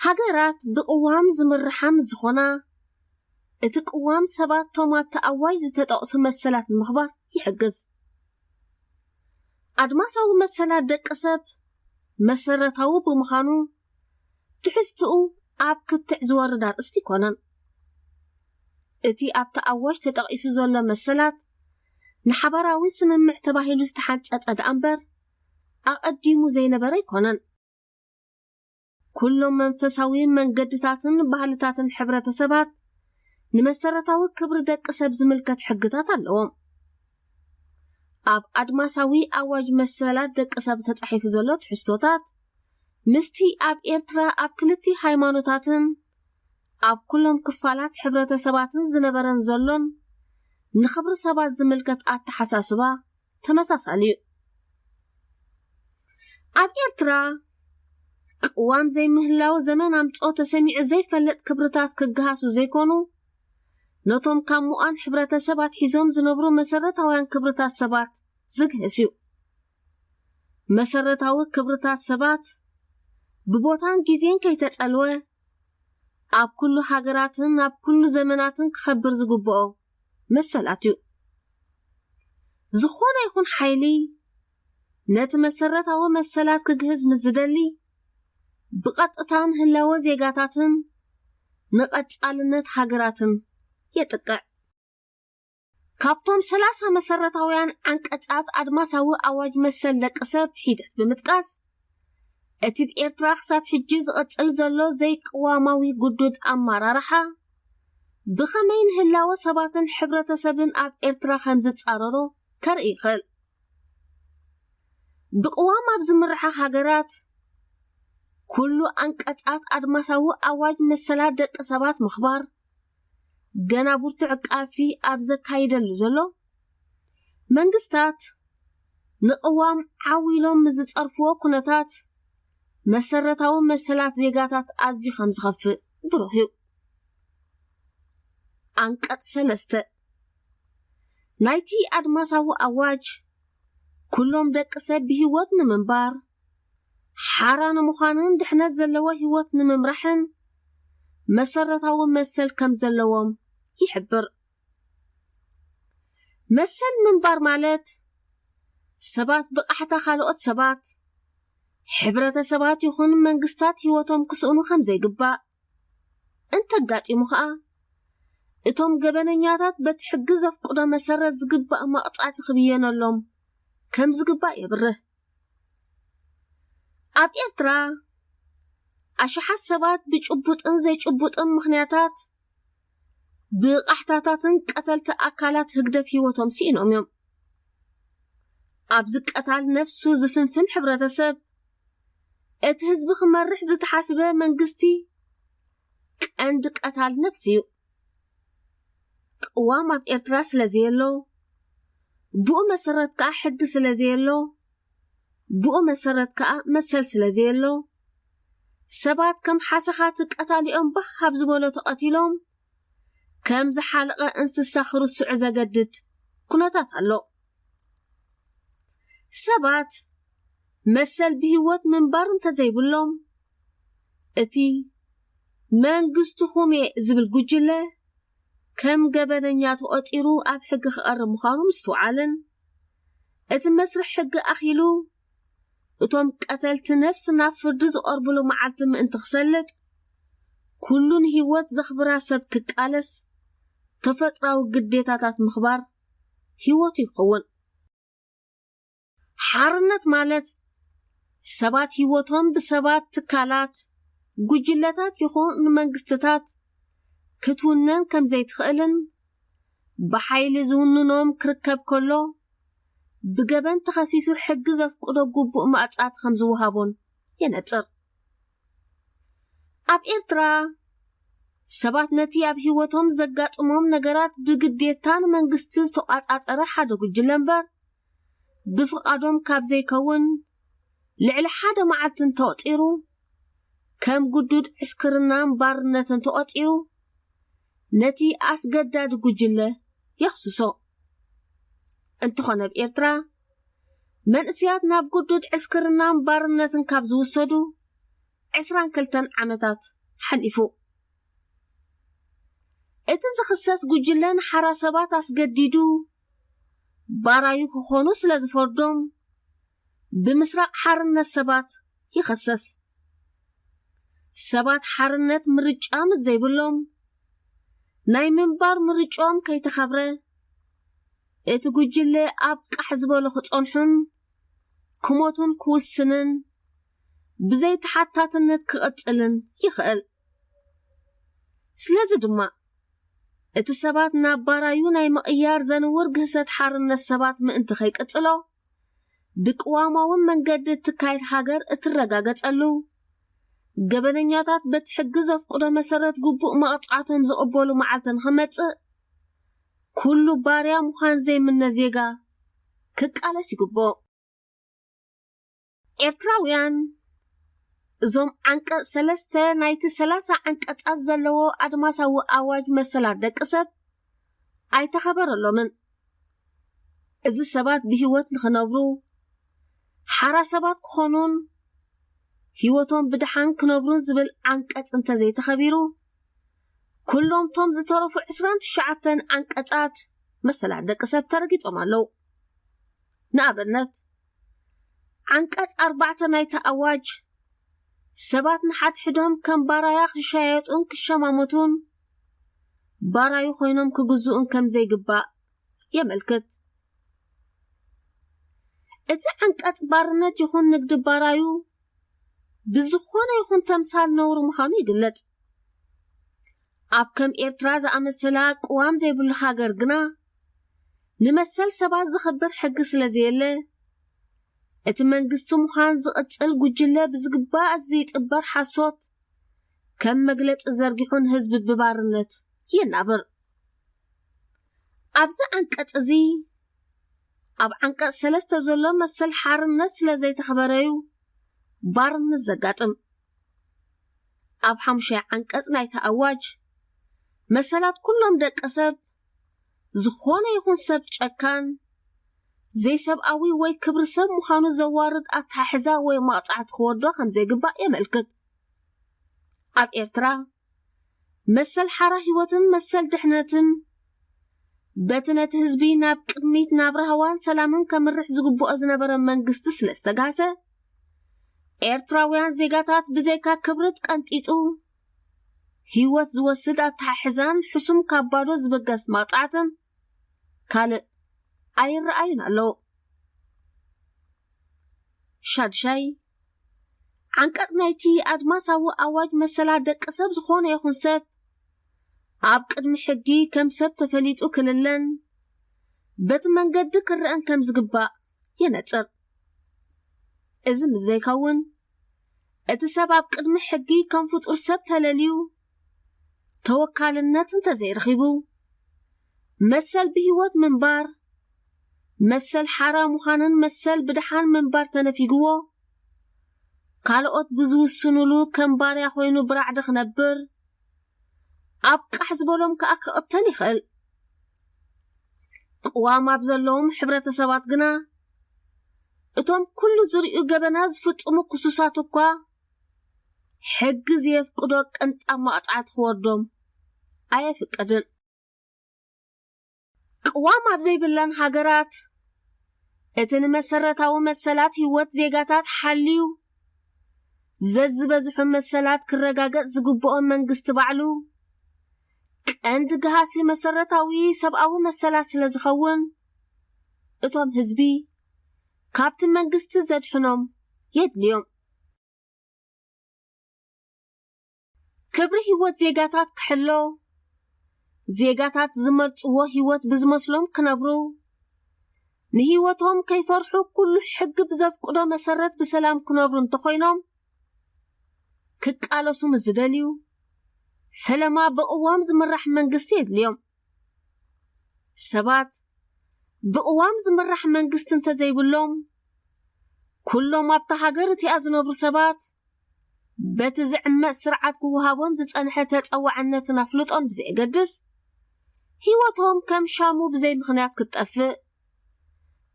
ሃገራት ብቅዋም ዝምርሓ ምስ ዝኾና፣ እቲ ቅዋም ሰባት ቶም ኣብቲ ኣዋጅ ዝተጠቕሱ መሰላት ንምኽባር ይሕግዝ። ኣድማሳዊ መሰላት ደቂ ሰብ መሰረታዊ ብምዃኑ፣ ትሕዝትኡ ኣብ ክትዕ ዝወርድ ኣርእስቲ ኣይኮነን። እቲ ኣብቲ ኣዋጅ ተጠቒሱ ዘሎ መሰላት ንሓባራዊ ስምምዕ ተባሂሉ ዝተሓንጸጸ ደኣ እምበር፣ ኣቐዲሙ ዘይነበረ ኣይኮነን። ኩሎም መንፈሳዊ መንገድታትን ባህልታትን ሕብረተሰባት ንመሰረታዊ ክብሪ ደቂ ሰብ ዝምልከት ሕግታት ኣለዎም። ኣብ ኣድማሳዊ ኣዋጅ መሰላት ደቂ ሰብ ተጻሒፉ ዘሎ ትሕዝቶታት ምስቲ ኣብ ኤርትራ ኣብ ክልቲ ሃይማኖታትን ኣብ ኩሎም ክፋላት ሕብረተሰባትን ዝነበረን ዘሎን ንኽብሪ ሰባት ዝምልከት ኣተሓሳስባ ተመሳሳሊ እዩ። ኣብ ኤርትራ ቅዋም ዘይምህላው ዘመን ኣምጽኦ ተሰሚዑ ዘይፈልጥ ክብርታት ክገሃሱ ዘይኮኑ፣ ነቶም ካብ ሙኣን ሕብረተሰብ ኣትሒዞም ዝነብሩ መሰረታውያን ክብርታት ሰባት ዝግህስ እዩ። መሰረታዊ ክብርታት ሰባት ብቦታን ግዜን ከይተጸልወ ኣብ ኩሉ ሃገራትን ኣብ ኩሉ ዘመናትን ክኸብር ዝግብኦ መሰላት እዩ። ዝኾነ ይኹን ሓይሊ ነቲ መሰረታዊ መሰላት ክግህዝ ምስ ዝደሊ፣ ብቐጥታ ንህላወ ዜጋታትን ንቐጻልነት ሃገራትን የጥቅዕ። ካብቶም ሰላሳ መሰረታውያን ዓንቀጻት ኣድማሳዊ ኣዋጅ መሰል ደቂ ሰብ ሒደት ብምጥቃስ፣ እቲ ብኤርትራ ክሳብ ሕጂ ዝቕጽል ዘሎ ዘይቅዋማዊ ግዱድ ኣመራርሓ ብኸመይ ንህላወ ሰባትን ሕብረተሰብን ኣብ ኤርትራ ከም ዝጻረሮ ከርኢ ይኽእል። ብቅዋም ኣብ ዝምርሓ ሃገራት ኩሉ ኣንቀጻት ኣድማሳዊ ኣዋጅ መሰላት ደቂ ሰባት ምኽባር ገና ብርቱዕ ቃልሲ ኣብ ዘካይደሉ ዘሎ፣ መንግስታት ንቅዋም ዓው ኢሎም ምስ ዝጸርፍዎ ኩነታት መሰረታዊ መሰላት ዜጋታት ኣዝዩ ከም ዝኸፍእ ብሩህ እዩ። ኣንቀጽ ሰለስተ ናይቲ ኣድማሳዊ ኣዋጅ፣ ኩሎም ደቂ ሰብ ብህይወት ንምንባር፣ ሓራ ንምዃንን ድሕነት ዘለዎ ህይወት ንምምራሕን መሰረታዊ መሰል ከም ዘለዎም ይሕብር። መሰል ምንባር ማለት ሰባት ብቃሕታ ካልኦት ሰባት፣ ሕብረተሰባት ይኹን መንግስታት ህይወቶም ክስእኑ ከም ዘይግባእ፣ እንተጋጢሙ ኸኣ እቶም ገበነኛታት በቲ ሕጊ ዘፍቅዶ መሰረት ዝግባእ መቕጻዕቲ ክብየነሎም ከም ዝግባእ የብርህ። ኣብ ኤርትራ ኣሽሓት ሰባት ብጭቡጥን ዘይጭቡጥን ምኽንያታት ብቃሕታታትን ቀተልቲ ኣካላት ህግደፍ ህይወቶም ስኢኖም እዮም። ኣብዚ ቀታል ነፍሱ ዝፍንፍን ሕብረተሰብ፣ እቲ ህዝቢ ክመርሕ ዝተሓስበ መንግስቲ ቀንዲ ቀታል ነፍሲ እዩ። ቅዋም ኣብ ኤርትራ ስለ ዘየሎ፣ ብኡ መሰረት ከኣ ሕጊ ስለ ዘየሎ፣ ብኡ መሰረት ከኣ መሰል ስለ ዘየሎ፣ ሰባት ከም ሓሰኻቲ ቀታሊኦም ባህ ኣብ ዝበሎ ተቐቲሎም፣ ከም ዝሓለቐ እንስሳ ክርስዑ ዘገድድ ኩነታት ኣሎ። ሰባት መሰል ብህይወት ምንባር እንተዘይብሎም፣ እቲ መንግስትኹም እየ ዝብል ጉጅለ ከም ገበነኛ ተቖጺሩ ኣብ ሕጊ ክቐርብ ምዃኑ ምስትውዓልን፣ እቲ መስርሕ ሕጊ ኣኺሉ እቶም ቀተልቲ ነፍሲ ናብ ፍርዲ ዝቐርብሉ መዓልቲ ምእንቲ ክሰልጥ፣ ኩሉ ንህይወት ዘኽብራ ሰብ ክቃለስ ተፈጥራዊ ግዴታታት ምኽባር ህይወቱ ይኸውን። ሓርነት ማለት ሰባት ህይወቶም ብሰባት፣ ትካላት፣ ጉጅለታት ይኹን ንመንግስትታት ክትውነን ከም ዘይትኽእልን ብሓይሊ ዝውንኖም ክርከብ ከሎ ብገበን ተኸሲሱ ሕጊ ዘፍቅዶ ግቡእ መቕጻዕቲ ከም ዝወሃቦን የነጽር። ኣብ ኤርትራ ሰባት ነቲ ኣብ ህይወቶም ዘጋጥሞም ነገራት ብግዴታ ንመንግስቲ ዝተቋጻጸረ ሓደ ጉጅለ እምበር ብፍቓዶም ካብ ዘይከውን ልዕሊ ሓደ መዓልቲ እንተቑጺሩ ከም ግዱድ ዕስክርናን ባርነትን ተቖጺሩ ነቲ ኣስገዳዲ ጉጅለ የኽስሶ። እንተኾነ ኣብ ኤርትራ መንእስያት ናብ ግዱድ ዕስክርናን ባርነትን ካብ ዝውሰዱ ዕስራን ክልተን ዓመታት ሓሊፉ። እቲ ዝኽሰስ ጉጅለ ንሓራ ሰባት ኣስገዲዱ ባራዩ ክኾኑ ስለ ዝፈርዶም ብምስራቕ ሓርነት ሰባት ይኸሰስ። ሰባት ሓርነት ምርጫ ምስ ዘይብሎም ናይ ምንባር ምርጫኦም ከይተኸብረ እቲ ጉጅለ ኣብ ቃሕ ዝበሉ ክጸንሑን ክሞቱን ክውስንን ብዘይ ተሓታትነት ክቕጽልን ይኽእል። ስለዚ ድማ እቲ ሰባት ናብ ባራዩ ናይ ምቕያር ዘንውር ግህሰት ሓርነት ሰባት ምእንቲ ከይቅጽሎ፣ ብቅዋማዊ መንገዲ እትካየድ ሃገር እትረጋገጸሉ፣ ገበነኛታት በቲ ሕጊ ዘፍቅዶ መሰረት ግቡእ መቕጻዕቶም ዝቕበሉ መዓልቲ ንኽመጽእ፣ ኩሉ ባርያ ምዃን ዘይምነ ዜጋ ክቃለስ ይግብኦ። ኤርትራውያን እዞም ዓንቀጽ ሰለስተ ናይቲ ሰላሳ ዓንቀጻት ዘለዎ ኣድማሳዊ ኣዋጅ መሰላት ደቂ ሰብ ኣይተኸበረሎምን። እዚ ሰባት ብህይወት ንኽነብሩ፣ ሓራ ሰባት ክኾኑን ህይወቶም ብድሓን ክነብሩን ዝብል ዓንቀጽ እንተዘይተኸቢሩ፣ ኩሎም ቶም ዝተረፉ ዕስራን ትሽዓተን ዓንቀጻት መሰላት ደቂ ሰብ ተረጊጾም ኣለዉ። ንኣብነት፣ ዓንቀጽ ኣርባዕተ ናይቲ ኣዋጅ ሰባት ንሓድሕዶም ከም ባራያ ክሻየጡን ክሸማመቱን፣ ባራዩ ኮይኖም ክግዝኡን ከም ዘይግባእ የመልክት። እቲ ዓንቀጽ ባርነት ይኹን ንግዲ ባራዩ ብዝኾነ ይኹን ተምሳል ነውሪ ምዃኑ ይግለጽ። ኣብ ከም ኤርትራ ዝኣመሰላ ቅዋም ዘይብሉ ሃገር ግና ንመሰል ሰባት ዘኽብር ሕጊ ስለ ዘየለ፣ እቲ መንግስቲ ምዃን ዝቕጽል ጉጅለ ብዝግባእ ዝይጥበር ሓሶት ከም መግለጺ ዘርጊሑ ንህዝቢ ብባርነት የናብር። ኣብዚ ዓንቀጽ እዚ፣ ኣብ ዓንቀጽ ሰለስተ ዘሎ መሰል ሓርነት ስለ ዘይተኸበረዩ ባርነት ዘጋጥም። ኣብ ሓሙሻይ ዓንቀጽ ናይቲ ኣዋጅ፣ መሰላት ኩሎም ደቂ ሰብ፣ ዝኾነ ይኹን ሰብ ጨካን፣ ዘይሰብኣዊ ወይ ክብሪ ሰብ ምዃኑ ዘዋርድ ኣተሓሕዛ ወይ መቕጻዕቲ ክወርዶ ከም ዘይግባእ የመልክት። ኣብ ኤርትራ፣ መሰል ሓራ ህይወትን መሰል ድሕነትን፣ በቲ ነቲ ህዝቢ ናብ ቅድሚት ናብ ራህዋን ሰላምን ከምርሕ ዝግብኦ ዝነበረ መንግስቲ ስለ ዝተጋሰ፣ ኤርትራውያን ዜጋታት ብዘይካ ክብረት ቀንጢጡ ህይወት ዝወስድ ኣተሓሕዛን ሕሱም ካብ ባዶ ዝበገስ መቕጻዕትን ካልእ ኣይረኣዩን ኣለዉ። ሻድሻይ፣ ዓንቀጽ ናይቲ ኣድማሳዊ ኣዋጅ መሰላት ደቂ ሰብ ዝኾነ ይኹን ሰብ ኣብ ቅድሚ ሕጊ ከም ሰብ ተፈሊጡ ክልለን በቲ መንገዲ ክረአን ከም ዝግባእ የነጽር። እዚ ምስ ዘይከውን፣ እቲ ሰብ ኣብ ቅድሚ ሕጊ ከም ፍጡር ሰብ ተለልዩ ተወካልነት እንተዘይረኺቡ፣ መሰል ብህይወት ምንባር፣ መሰል ሓራ ምዃንን መሰል ብድሓን ምንባር ተነፊግዎ፣ ካልኦት ብዝውስኑሉ ከም ባርያ ኮይኑ ብራዕዲ ክነብር፣ ኣብ ቃሕ ዝበሎም ከኣ ክቕተል ይኽእል። ቅዋም ኣብ ዘለዎም ሕብረተሰባት ግና፣ እቶም ኩሉ ዝርእዩ ገበናት ዝፍጽሙ ክሱሳት እኳ፣ ሕጊ ዘየፍቅዶ ቅንጣብ መቕጻዕቲ ክወርዶም ኣየፍቅድን። ቅዋም ኣብ ዘይብለን ሃገራት፣ እቲ ንመሰረታዊ መሰላት ህይወት ዜጋታት ሓልዩ ዘዝበዝሑ መሰላት ክረጋገጽ ዝግብኦ መንግስቲ ባዕሉ፣ ቀንዲ ገሃሲ መሰረታዊ ሰብኣዊ መሰላት ስለ ዝኸውን፣ እቶም ህዝቢ ካብቲ መንግስቲ ዘድሕኖም የድልዮም። ክብሪ ህይወት ዜጋታት ክሕሎ፣ ዜጋታት ዝመርጽዎ ህይወት ብዝመስሎም ክነብሩ፣ ንህይወቶም ከይፈርሑ ኩሉ ሕጊ ብዘፍቅዶ መሰረት ብሰላም ክነብሩ እንተኾይኖም፣ ክቃለሱ ምስ ዝደልዩ፣ ፈለማ ብቕዋም ዝምራሕ መንግስቲ የድልዮም። ሰባት ብቕዋም ዝምራሕ መንግስቲ እንተዘይብሎም፣ ኩሎም ኣብታ ሃገር እቲኣ ዝነብሩ ሰባት፣ በቲ ዝዕመጽ ስርዓት ክወሃቦም ዝጸንሐ ተጸዋዕነትን ኣፍልጦን ብዘየገድስ፣ ህይወቶም ከም ሻሙ ብዘይ ምኽንያት ክትጠፍእ፣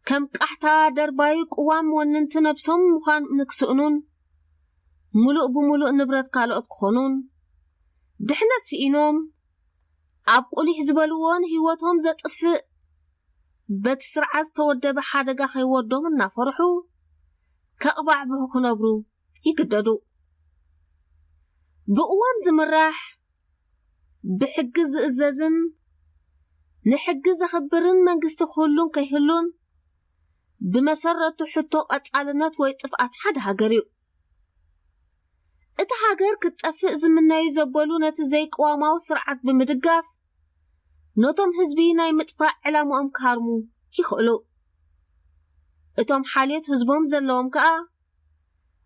ከም ቃሕታ ደርባዩ ቅዋም ወንንቲ ነብሶም ምዃን ንክስእኑን፣ ምሉእ ብምሉእ ንብረት ካልኦት ክኾኑን፣ ድሕነት ስኢኖም፣ ኣብ ቁሊሕ ዝበልዎ ንህይወቶም ዘጥፍእ፣ በቲ ስርዓት ዝተወደበ ሓደጋ ከይወርዶም እናፈርሑ፣ ከቕባዕብሑ ክነብሩ ይግደዱ። ብእዋም ዝምራሕ፣ ብሕጊ ዝእዘዝን ንሕጊ ዘኽብርን መንግስቲ ክህሉን ከይህሉን፣ ብመሰረቱ ሕቶ ቀጻልነት ወይ ጥፍኣት ሓደ ሃገር እዩ። እቲ ሃገር ክትጠፍእ ዝምነዩ ዘበሉ ነቲ ዘይቅዋማዊ ስርዓት ብምድጋፍ፣ ነቶም ህዝቢ ናይ ምጥፋእ ዕላምኦም ክሃርሙ ይኽእሉ። እቶም ሓልዮት ህዝቦም ዘለዎም ከኣ፣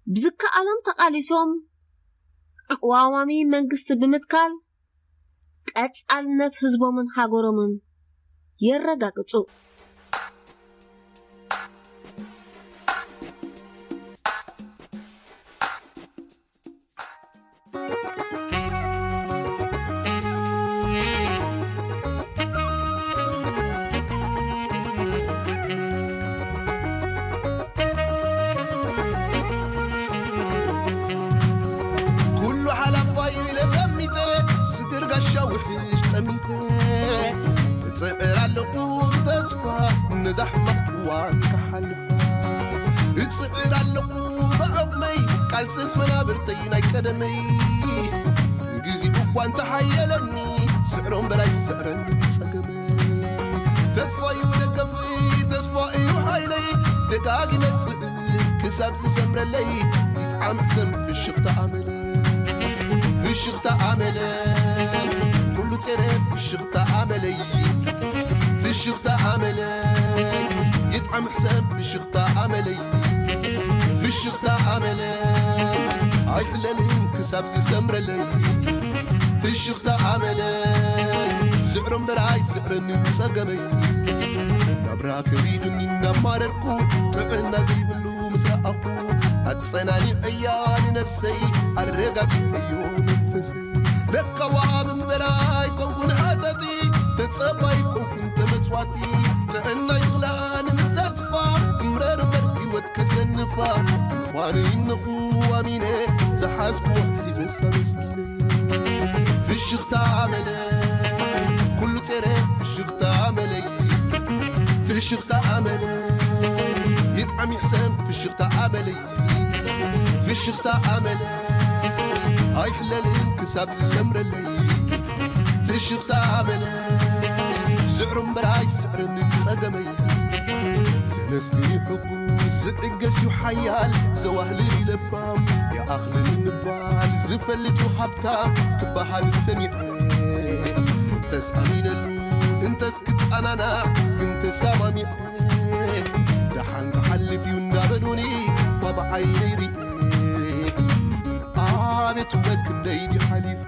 ብዝከኣሎም ተቓሊሶም ቅዋማዊ መንግስቲ ብምትካል፣ ቀጻልነት ህዝቦምን ሃገሮምን የረጋግጹ። ኩሉ ሓላፋይ ኢለ ጠሚተ፣ ስግር ጋሻ ውሕሽ ጠሚተ። እጽዕር ኣለኹ ብተስፋ፣ ነዛ ሕማቕ እዋን ክሓልፋ። እጽዕር ኣለኹ ብዓቕመይ፣ ቃልስስ መናብርተይ ናይ ቀደመይ። ንግዜኡ እኳ እንተሓየለኒ፣ ስዕሮ እምበር ኣይስዕረን ጸገመይ። ተስፋ እዩ ደገፈይ፣ ተስፋ እዩ ሓይለይ፣ ደጋጊመ ጽዕር ክሳብ ዝሰምረለይ፣ ይጥዓም ሕሰም ፍሽኽታ ኣመለይ። ፍሽኽታ ኣመለይ፣ ኩሉ ጸረ ፍሽኽታ ኣመለይ። ፍሽኽታ ኣመለይ፣ ይጥዓም ሕሰም ፍሽኽታ ኣመለይ። ፍሽኽታ ኣመለይ፣ ኣይሕለልን ክሳብ ዝሰምረለይ። ፍሽኽታ ኣመለይ፣ ስዕሮ እምበር ኣይስዕረንን ጸገመይ። ናብራ ከቢዱኒ እናማረርኩ፣ ጥዕና ዘይብሉ ምስ ረኣኹ፣ ኣጸናኒዐያ ንነብሰይ፣ ኣረጋጊዐዮ መንፈሰይ። ለካ ወሃብ እምበር ኣይኮንኩን ሓተቲ፣ ተጸባይ ኣይኮንኩን ተመጽዋቲ። ጥዕናይ ትኽላኣ ንምስተስፋ፣ እምረር እምበር ህይወት ከሰንፋ። ምዃነይ እነኹ ኣሚነ፣ ዝሓዝኩዎ ሒዘስ ኣመስጊነ። ፍሽኽታ ኣመለይ፣ ኩሉ ጸረ ፍሽኽታ ኣመለይ። ፍሽኽታ ኣመለይ፣ ይጥዓም ይሕሰም ፍሽኽታ ኣመለይ። ፍሽኽታ ኣመለይ፣ ኣይሕለልን ክሳብ ዝሰምረለይ። ፍሽኽታ ኣመለይ፣ ስዕሩ እምበር ኣይስዕርን ጸገመይ። ዘመስግን እዩ ሕጉስ፣ ዝዕገስ እዩ ሓያል፣ ዘዋህልል እዩ ለባም፣ ይኣኽልን ምባል ዝፈልጥ እዩ ሃብታም፣ ክበሃል ሰሚዐ። እንተስ ኣሚነሉ፣ እንተስ ክጸናናዕ፣ ግን ተሰማሚዐ። ደሓን ክሓልፍ እዩ እንዳበሉኒ፣ እኳ ብዓይነይ ሪኤ። ኣቤት ውበት ክንደይ ድዩ ሓሊፉ።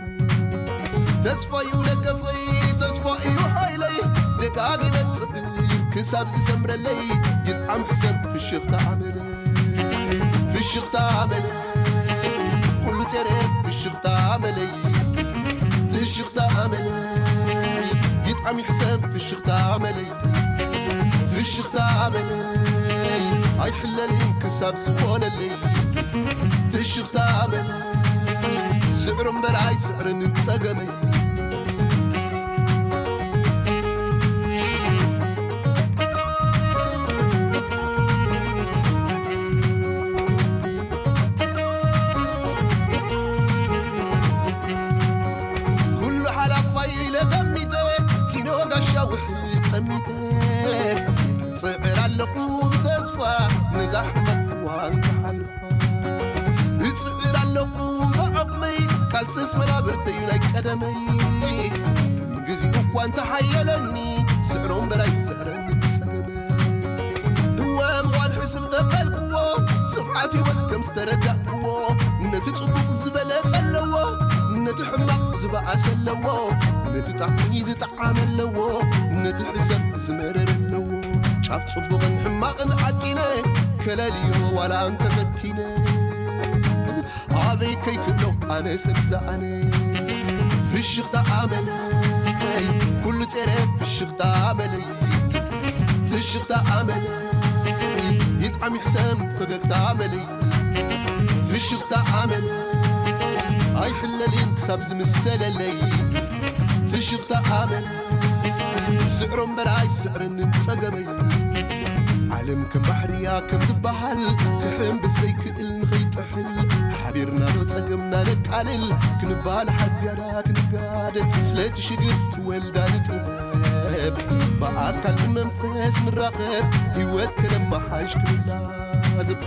ተስፋ እዩ ደገፈይ፣ ተስፋ እዩ ሓይለይ፣ ደጋጊመ ጽዕር ክሳብ ዝሰምረለይ፣ ይጥዓም ሕሰም ፍሽኽታ ኣመለይ። ፍሽኽታ ኣመለይ፣ ኩሉ ጸረ ፍሽኽታ ኣመለይ። ፍሽኽታ ኣመለይ፣ ይጥዓም ይሕሰም ፍሽኽታ ኣመለይ። ፍሽኽታ ኣመለይ፣ ኣይሕለልን ክሳብ ዝኾነለይ። ፍሽኽታ ኣመለይ፣ ስዕሩ እምበር ኣይስዕርን ጸገመይ። ኩሉ ሓላፋይ ኢለ ጠሚተ፣ ኪኖ ጋሻ ውሕድ ጠሚተ። ጽዕር ኣለኹ ብተስፋ፣ ነዛ ሕማቕ እዋን ክሓልፋ። እጽዕር ኣለኹ ብዓቕመይ፣ ቃልስስ መናብርተይ ናይ ቀደመይ። ግዜኡ እኳ እንተሓየለኒ፣ ስዕሮ እምበር ኣይስዕረኒ ጸገመይ። እወ ምዃን ሕስብ ተበልክዎ፣ ስፍሓት ህይወት ከም ዝተረዳእክዎ፣ ነቲ ጽቡቕ ዝበለጸ ኣለዎ፣ ነቲ ሕማቕ ዝበኣሰ ኣለዎ፣ ነቲ ጣዕሚ ዝጠዓመ ኣለዎ፣ ነቲ ሕሰም ዝመረረ ኣለዎ። ጫፍ ጽቡቕን ሕማቕን ዓቂነ፣ ከለልዮ ዋላ እንተፈቲነ። ኣበይ ከይክእሎ ኣነ ሰብ ዝኣነ። ፍሽኽታ ኣመለይ፣ ኩሉ ጸረ ፍሽኽታ ኣመለይ። ፍሽኽታ ኣመለይ፣ ይጥዓም ይሕሰም ፈገግታ ኣመለይ። ፍሽኽታ ኣመለይ፣ ኣይሕለልን ክሳብ ዝምሰለለይ። ፍሽኽታ ኣመለይ፣ ስዕሮ እምበር ኣይስዕረንን ጸገመይ። ዓለም ከም ባሕርያ ከም ዝበሃል፣ ክሕም ብዘይክእል ንኸይጥሕል። ሓቢርና ዶ ጸገምና ነቃልል፣ ክንባላሓት ዝያዳ ክንጋደ። ስለቲ ሽግር ትወልዳ ንጥበብ፣ ብኣካል ብመንፈስ ንራኸብ፣ ህይወት ከነመሓሽ ክንላዘብ።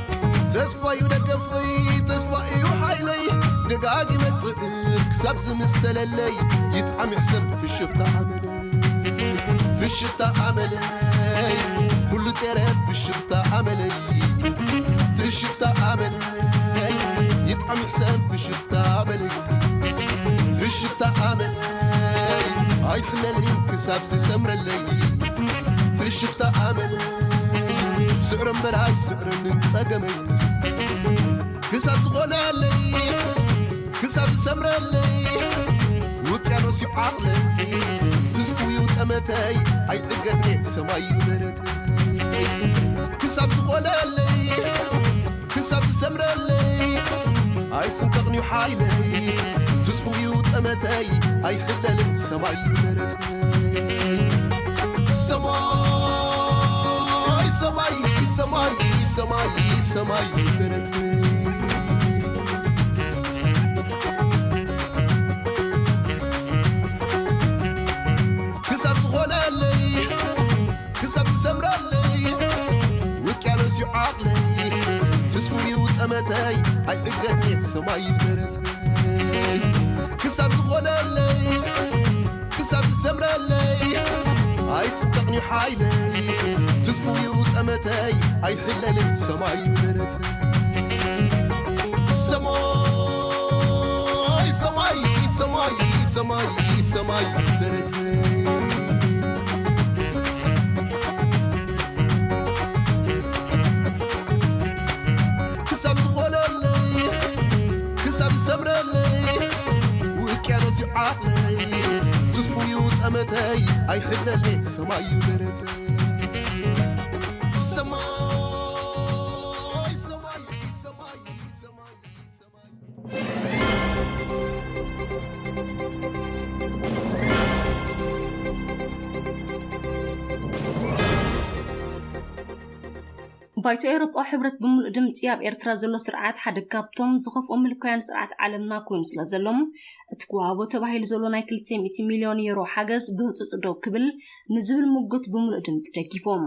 ተስፋዩ ደገፈይ፣ ተስፋ እዩ ሓይለይ፣ ደጋጊመ ጽዕር ክሳብ ዝምሰለለይ፣ ይጥዓም ይሕሰም ፍሽኽታ ኣመለይ፣ ፍሽኽታ ኣመለይ፣ ኩሉ ጸረ ፍሽኽታ ኣመለይ፣ ፍሽኽታ ኣመለይ፣ ይጥዓም ይሕሰም ፍሽኽታ ኣመለይ፣ ፍሽኽታ ኣመለይ፣ ኣይሕለልን ክሳብ ዝሰምረለይ፣ ፍሽኽታ ኣመለይ፣ ስዕረ እምበር ኣይስዕረንን ጸገመይ፣ ክሳብ ዝኾነለይ፣ ክሳብ ዝሰምረለይ፣ ውቅያኖስ እዩ ዓቕለይ፣ ትዝፉ እዩ ጠመተይ፣ ኣይዕገትኔ ሰማይ እዩ ደረተይ፣ ክሳብ ዝኾነለይ፣ ክሳብ ዝሰምረለይ፣ ኣይጽንቀቕን እዩ ሓይለይ፣ ትዝፉ እዩ ጠመተይ፣ ኣይሕለልን ሰማይ እዩ ደረተይ። ሰማይ፣ ሰማይ፣ ሰማይ፣ ሰማይ፣ ሰማይ ደረተይ። ክሳብ ዝኾነለይ፣ ክሳብ ዝሰምረለይ፣ ውቅያኖስ እዩ ዓቕለይ፣ ትስፉው እዩ ጠመተይ፣ ኣይዕገትኔ ሰማይ ደረተይ። ክሳብ ዝኾነለይ፣ ክሳብ ዝሰምረለይ፣ ኣይጽንቀቕን እዩ ሓይለይ፣ ትስፉው እዩ ጠመተይ፣ ኣይሕለልን ሰማይ ደረተይ። ሰማይ፣ ሰማይ፣ ሰማይ፣ ሰማይ፣ ሰማይ ደረተይ። ክሳብ ዝኾነለይ፣ ክሳብ ዝሰምረለይ፣ ውቅያኖስ እዩ ዓቕለይ፣ ትስፉው እዩ ጠመተይ፣ ኣይሕለለይ ሰማይ እዩ ደረተይ። ሰማይ፣ ሰማይ፣ ሰማይ፣ ሰማይ፣ ሰማይ። ባይቶ ኤውሮጳዊ ሕብረት ብምሉእ ድምጺ ኣብ ኤርትራ ዘሎ ስርዓት ሓደ ካብቶም ዝኸፍኡ ምልካውያን ስርዓት ዓለምና ኮይኑ ስለ ዘሎ፣ እቲ ክወሃቦ ተባሂሉ ዘሎ ናይ ክልተ ሚእቲ ሚልዮን ዩሮ ሓገዝ ብህጹጽ ደው ክብል ንዝብል ምጉት ብምሉእ ድምጺ ደጊፎም።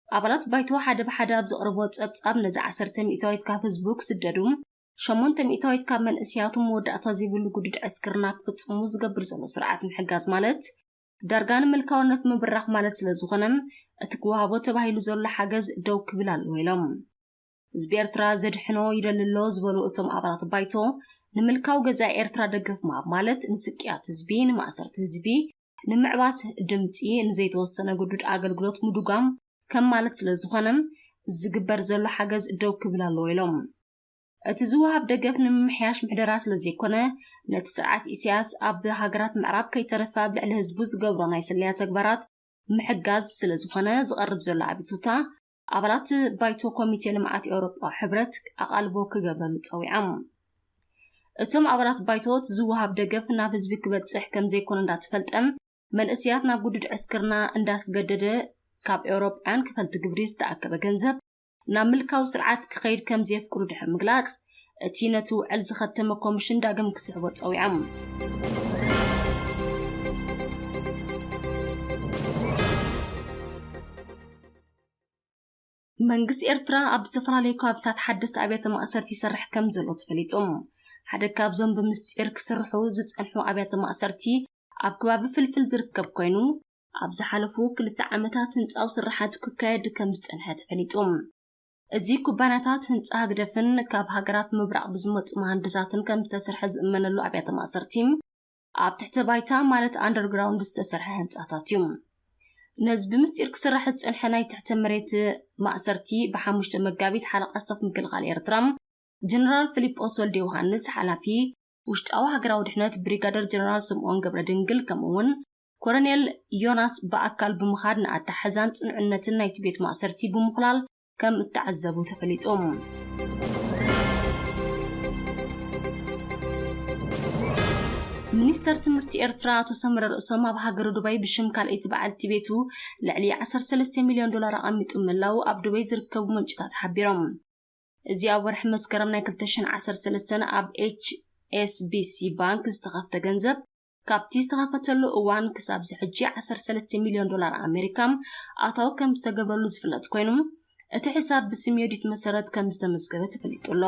ኣባላት ባይቶ ሓደ ብሓደ ኣብ ዘቕርቦ ጸብጻብ፣ ነዚ ዓሰርተ ሚእታዊት ካብ ህዝቡ ክስደዱ፣ ሸሞንተ ሚእታዊት ካብ መንእሰያቱ መወዳእታ ዘይብሉ ግዱድ ዕስክርና ክፍጽሙ ዝገብር ዘሎ ስርዓት ምሕጋዝ ማለት፣ ዳርጋ ንምልካውነት ምብራኽ ማለት ስለ ዝኾነ፣ እቲ ክወሃቦ ተባሂሉ ዘሎ ሓገዝ ደው ክብል ኣለዎ ኢሎም። ህዝቢ ኤርትራ ዘድሕኖ ይደሊ ኣሎ ዝበሉ እቶም ኣባላት ባይቶ፣ ንምልካው ገዛ ኤርትራ ደገፍ ምሃብ ማለት ንስቅያት ህዝቢ፣ ንማእሰርቲ ህዝቢ፣ ንምዕባስ ድምጺ፣ ንዘይተወሰነ ግዱድ ኣገልግሎት ምዱጋም ከም ማለት ስለ ዝኾነ፣ ዝግበር ዘሎ ሓገዝ ደው ክብል ኣለዎ ኢሎም። እቲ ዝወሃብ ደገፍ ንምምሕያሽ ምሕደራ ስለ ዘይኮነ፣ ነቲ ስርዓት ኢሳያስ ኣብ ሃገራት ምዕራብ ከይተረፈ ኣብ ልዕሊ ህዝቡ ዝገብሮ ናይ ስለያ ተግባራት ምሕጋዝ ስለ ዝኾነ ዝቐርብ ዘሎ ኣቤቱታ፣ ኣባላት ባይቶ ኮሚቴ ልምዓት ኤውሮጳዊ ሕብረት ኣቓልቦ ክገብረሉ ጸዊዖም። እቶም ኣባላት ባይቶ፣ እቲ ዝወሃብ ደገፍ ናብ ህዝቢ ክበጽሕ ከም ዘይኮነ እንዳተፈልጠ፣ መንእሰያት ናብ ግዱድ ዕስክርና እንዳስገደደ፣ ካብ ኤውሮጳውያን ከፈልቲ ግብሪ ዝተኣከበ ገንዘብ ናብ ምልካዊ ስርዓት ክኸይድ ከም ዘየፍቅዱ ድሕሪ ምግላጽ፣ እቲ ነቲ ውዕል ዝኸተመ ኮሚሽን ዳግም ክስሕቦ ጸዊዖም። መንግስቲ ኤርትራ ኣብ ዝተፈላለዩ ከባቢታት ሓደስቲ ኣብያተ ማእሰርቲ ይሰርሕ ከም ዘሎ ተፈሊጡ። ሓደ ካብዞም ብምስጢር ክስርሑ ዝጸንሑ ኣብያተ ማእሰርቲ ኣብ ከባቢ ፍልፍል ዝርከብ ኮይኑ፣ ኣብ ዝሓለፉ ክልተ ዓመታት ህንጻዊ ስራሓት ክካየድ ከም ዝጸንሐ ተፈሊጡ። እዚ ኩባንያታት ህንጻ ህግደፍን ካብ ሃገራት ምብራቕ ብዝመጹ መሃንድሳትን ከም ዝተሰርሐ ዝእመነሉ ኣብያተ ማእሰርቲ፣ ኣብ ትሕቲ ባይታ ማለት ኣንደርግራውንድ ዝተሰርሐ ህንጻታት እዩ። ነዚ ብምስጢር ክስራሕ ዝጸንሐ ናይ ትሕቲ መሬት ማእሰርቲ፣ ብ5 መጋቢት ሓለቓ ስታፍ ምክልኻል ኤርትራ ጀነራል ፊሊጶስ ወልደ ዮሃንስ፣ ሓላፊ ውሽጣዊ ሃገራዊ ድሕነት ብሪጋደር ጀነራል ስምኦን ገብረ ድንግል፣ ከምኡ እውን ኮረኔል ዮናስ ብኣካል ብምኻድ ንኣተሓሕዛን ጽኑዕነትን ናይቲ ቤት ማእሰርቲ ብምኹላል ከም እተዓዘቡ ተፈሊጡ። ሚኒስተር ትምህርቲ ኤርትራ ኣቶ ሰመረ ርእሶም ኣብ ሃገረ ዱባይ ብሽም ካልኣይቲ በዓልቲ ቤቱ ልዕሊ ዓሰርተ ሰለስተ ሚልዮን ዶላር ኣቐሚጡ ምህላው ኣብ ዱባይ ዝርከቡ ምንጭታት ሓቢሮም። እዚ ኣብ ወርሒ መስከረም ናይ ክልተ ሽሕን ዓሰርተ ሰለስተን ኣብ ኤች ኤስ ቢ ሲ ባንክ ዝተኸፍተ ገንዘብ፣ ካብቲ ዝተኸፈተሉ እዋን ክሳብ እዚ ሕጂ ዓሰርተ ሰለስተ ሚልዮን ዶላር ኣሜሪካ ኣታዊ ከም ዝተገብረሉ ዝፍለጥ ኮይኑ፣ እቲ ሕሳብ ብስም ዮዲት መሰረት ከም ዝተመዝገበ ተፈሊጡ ኣሎ።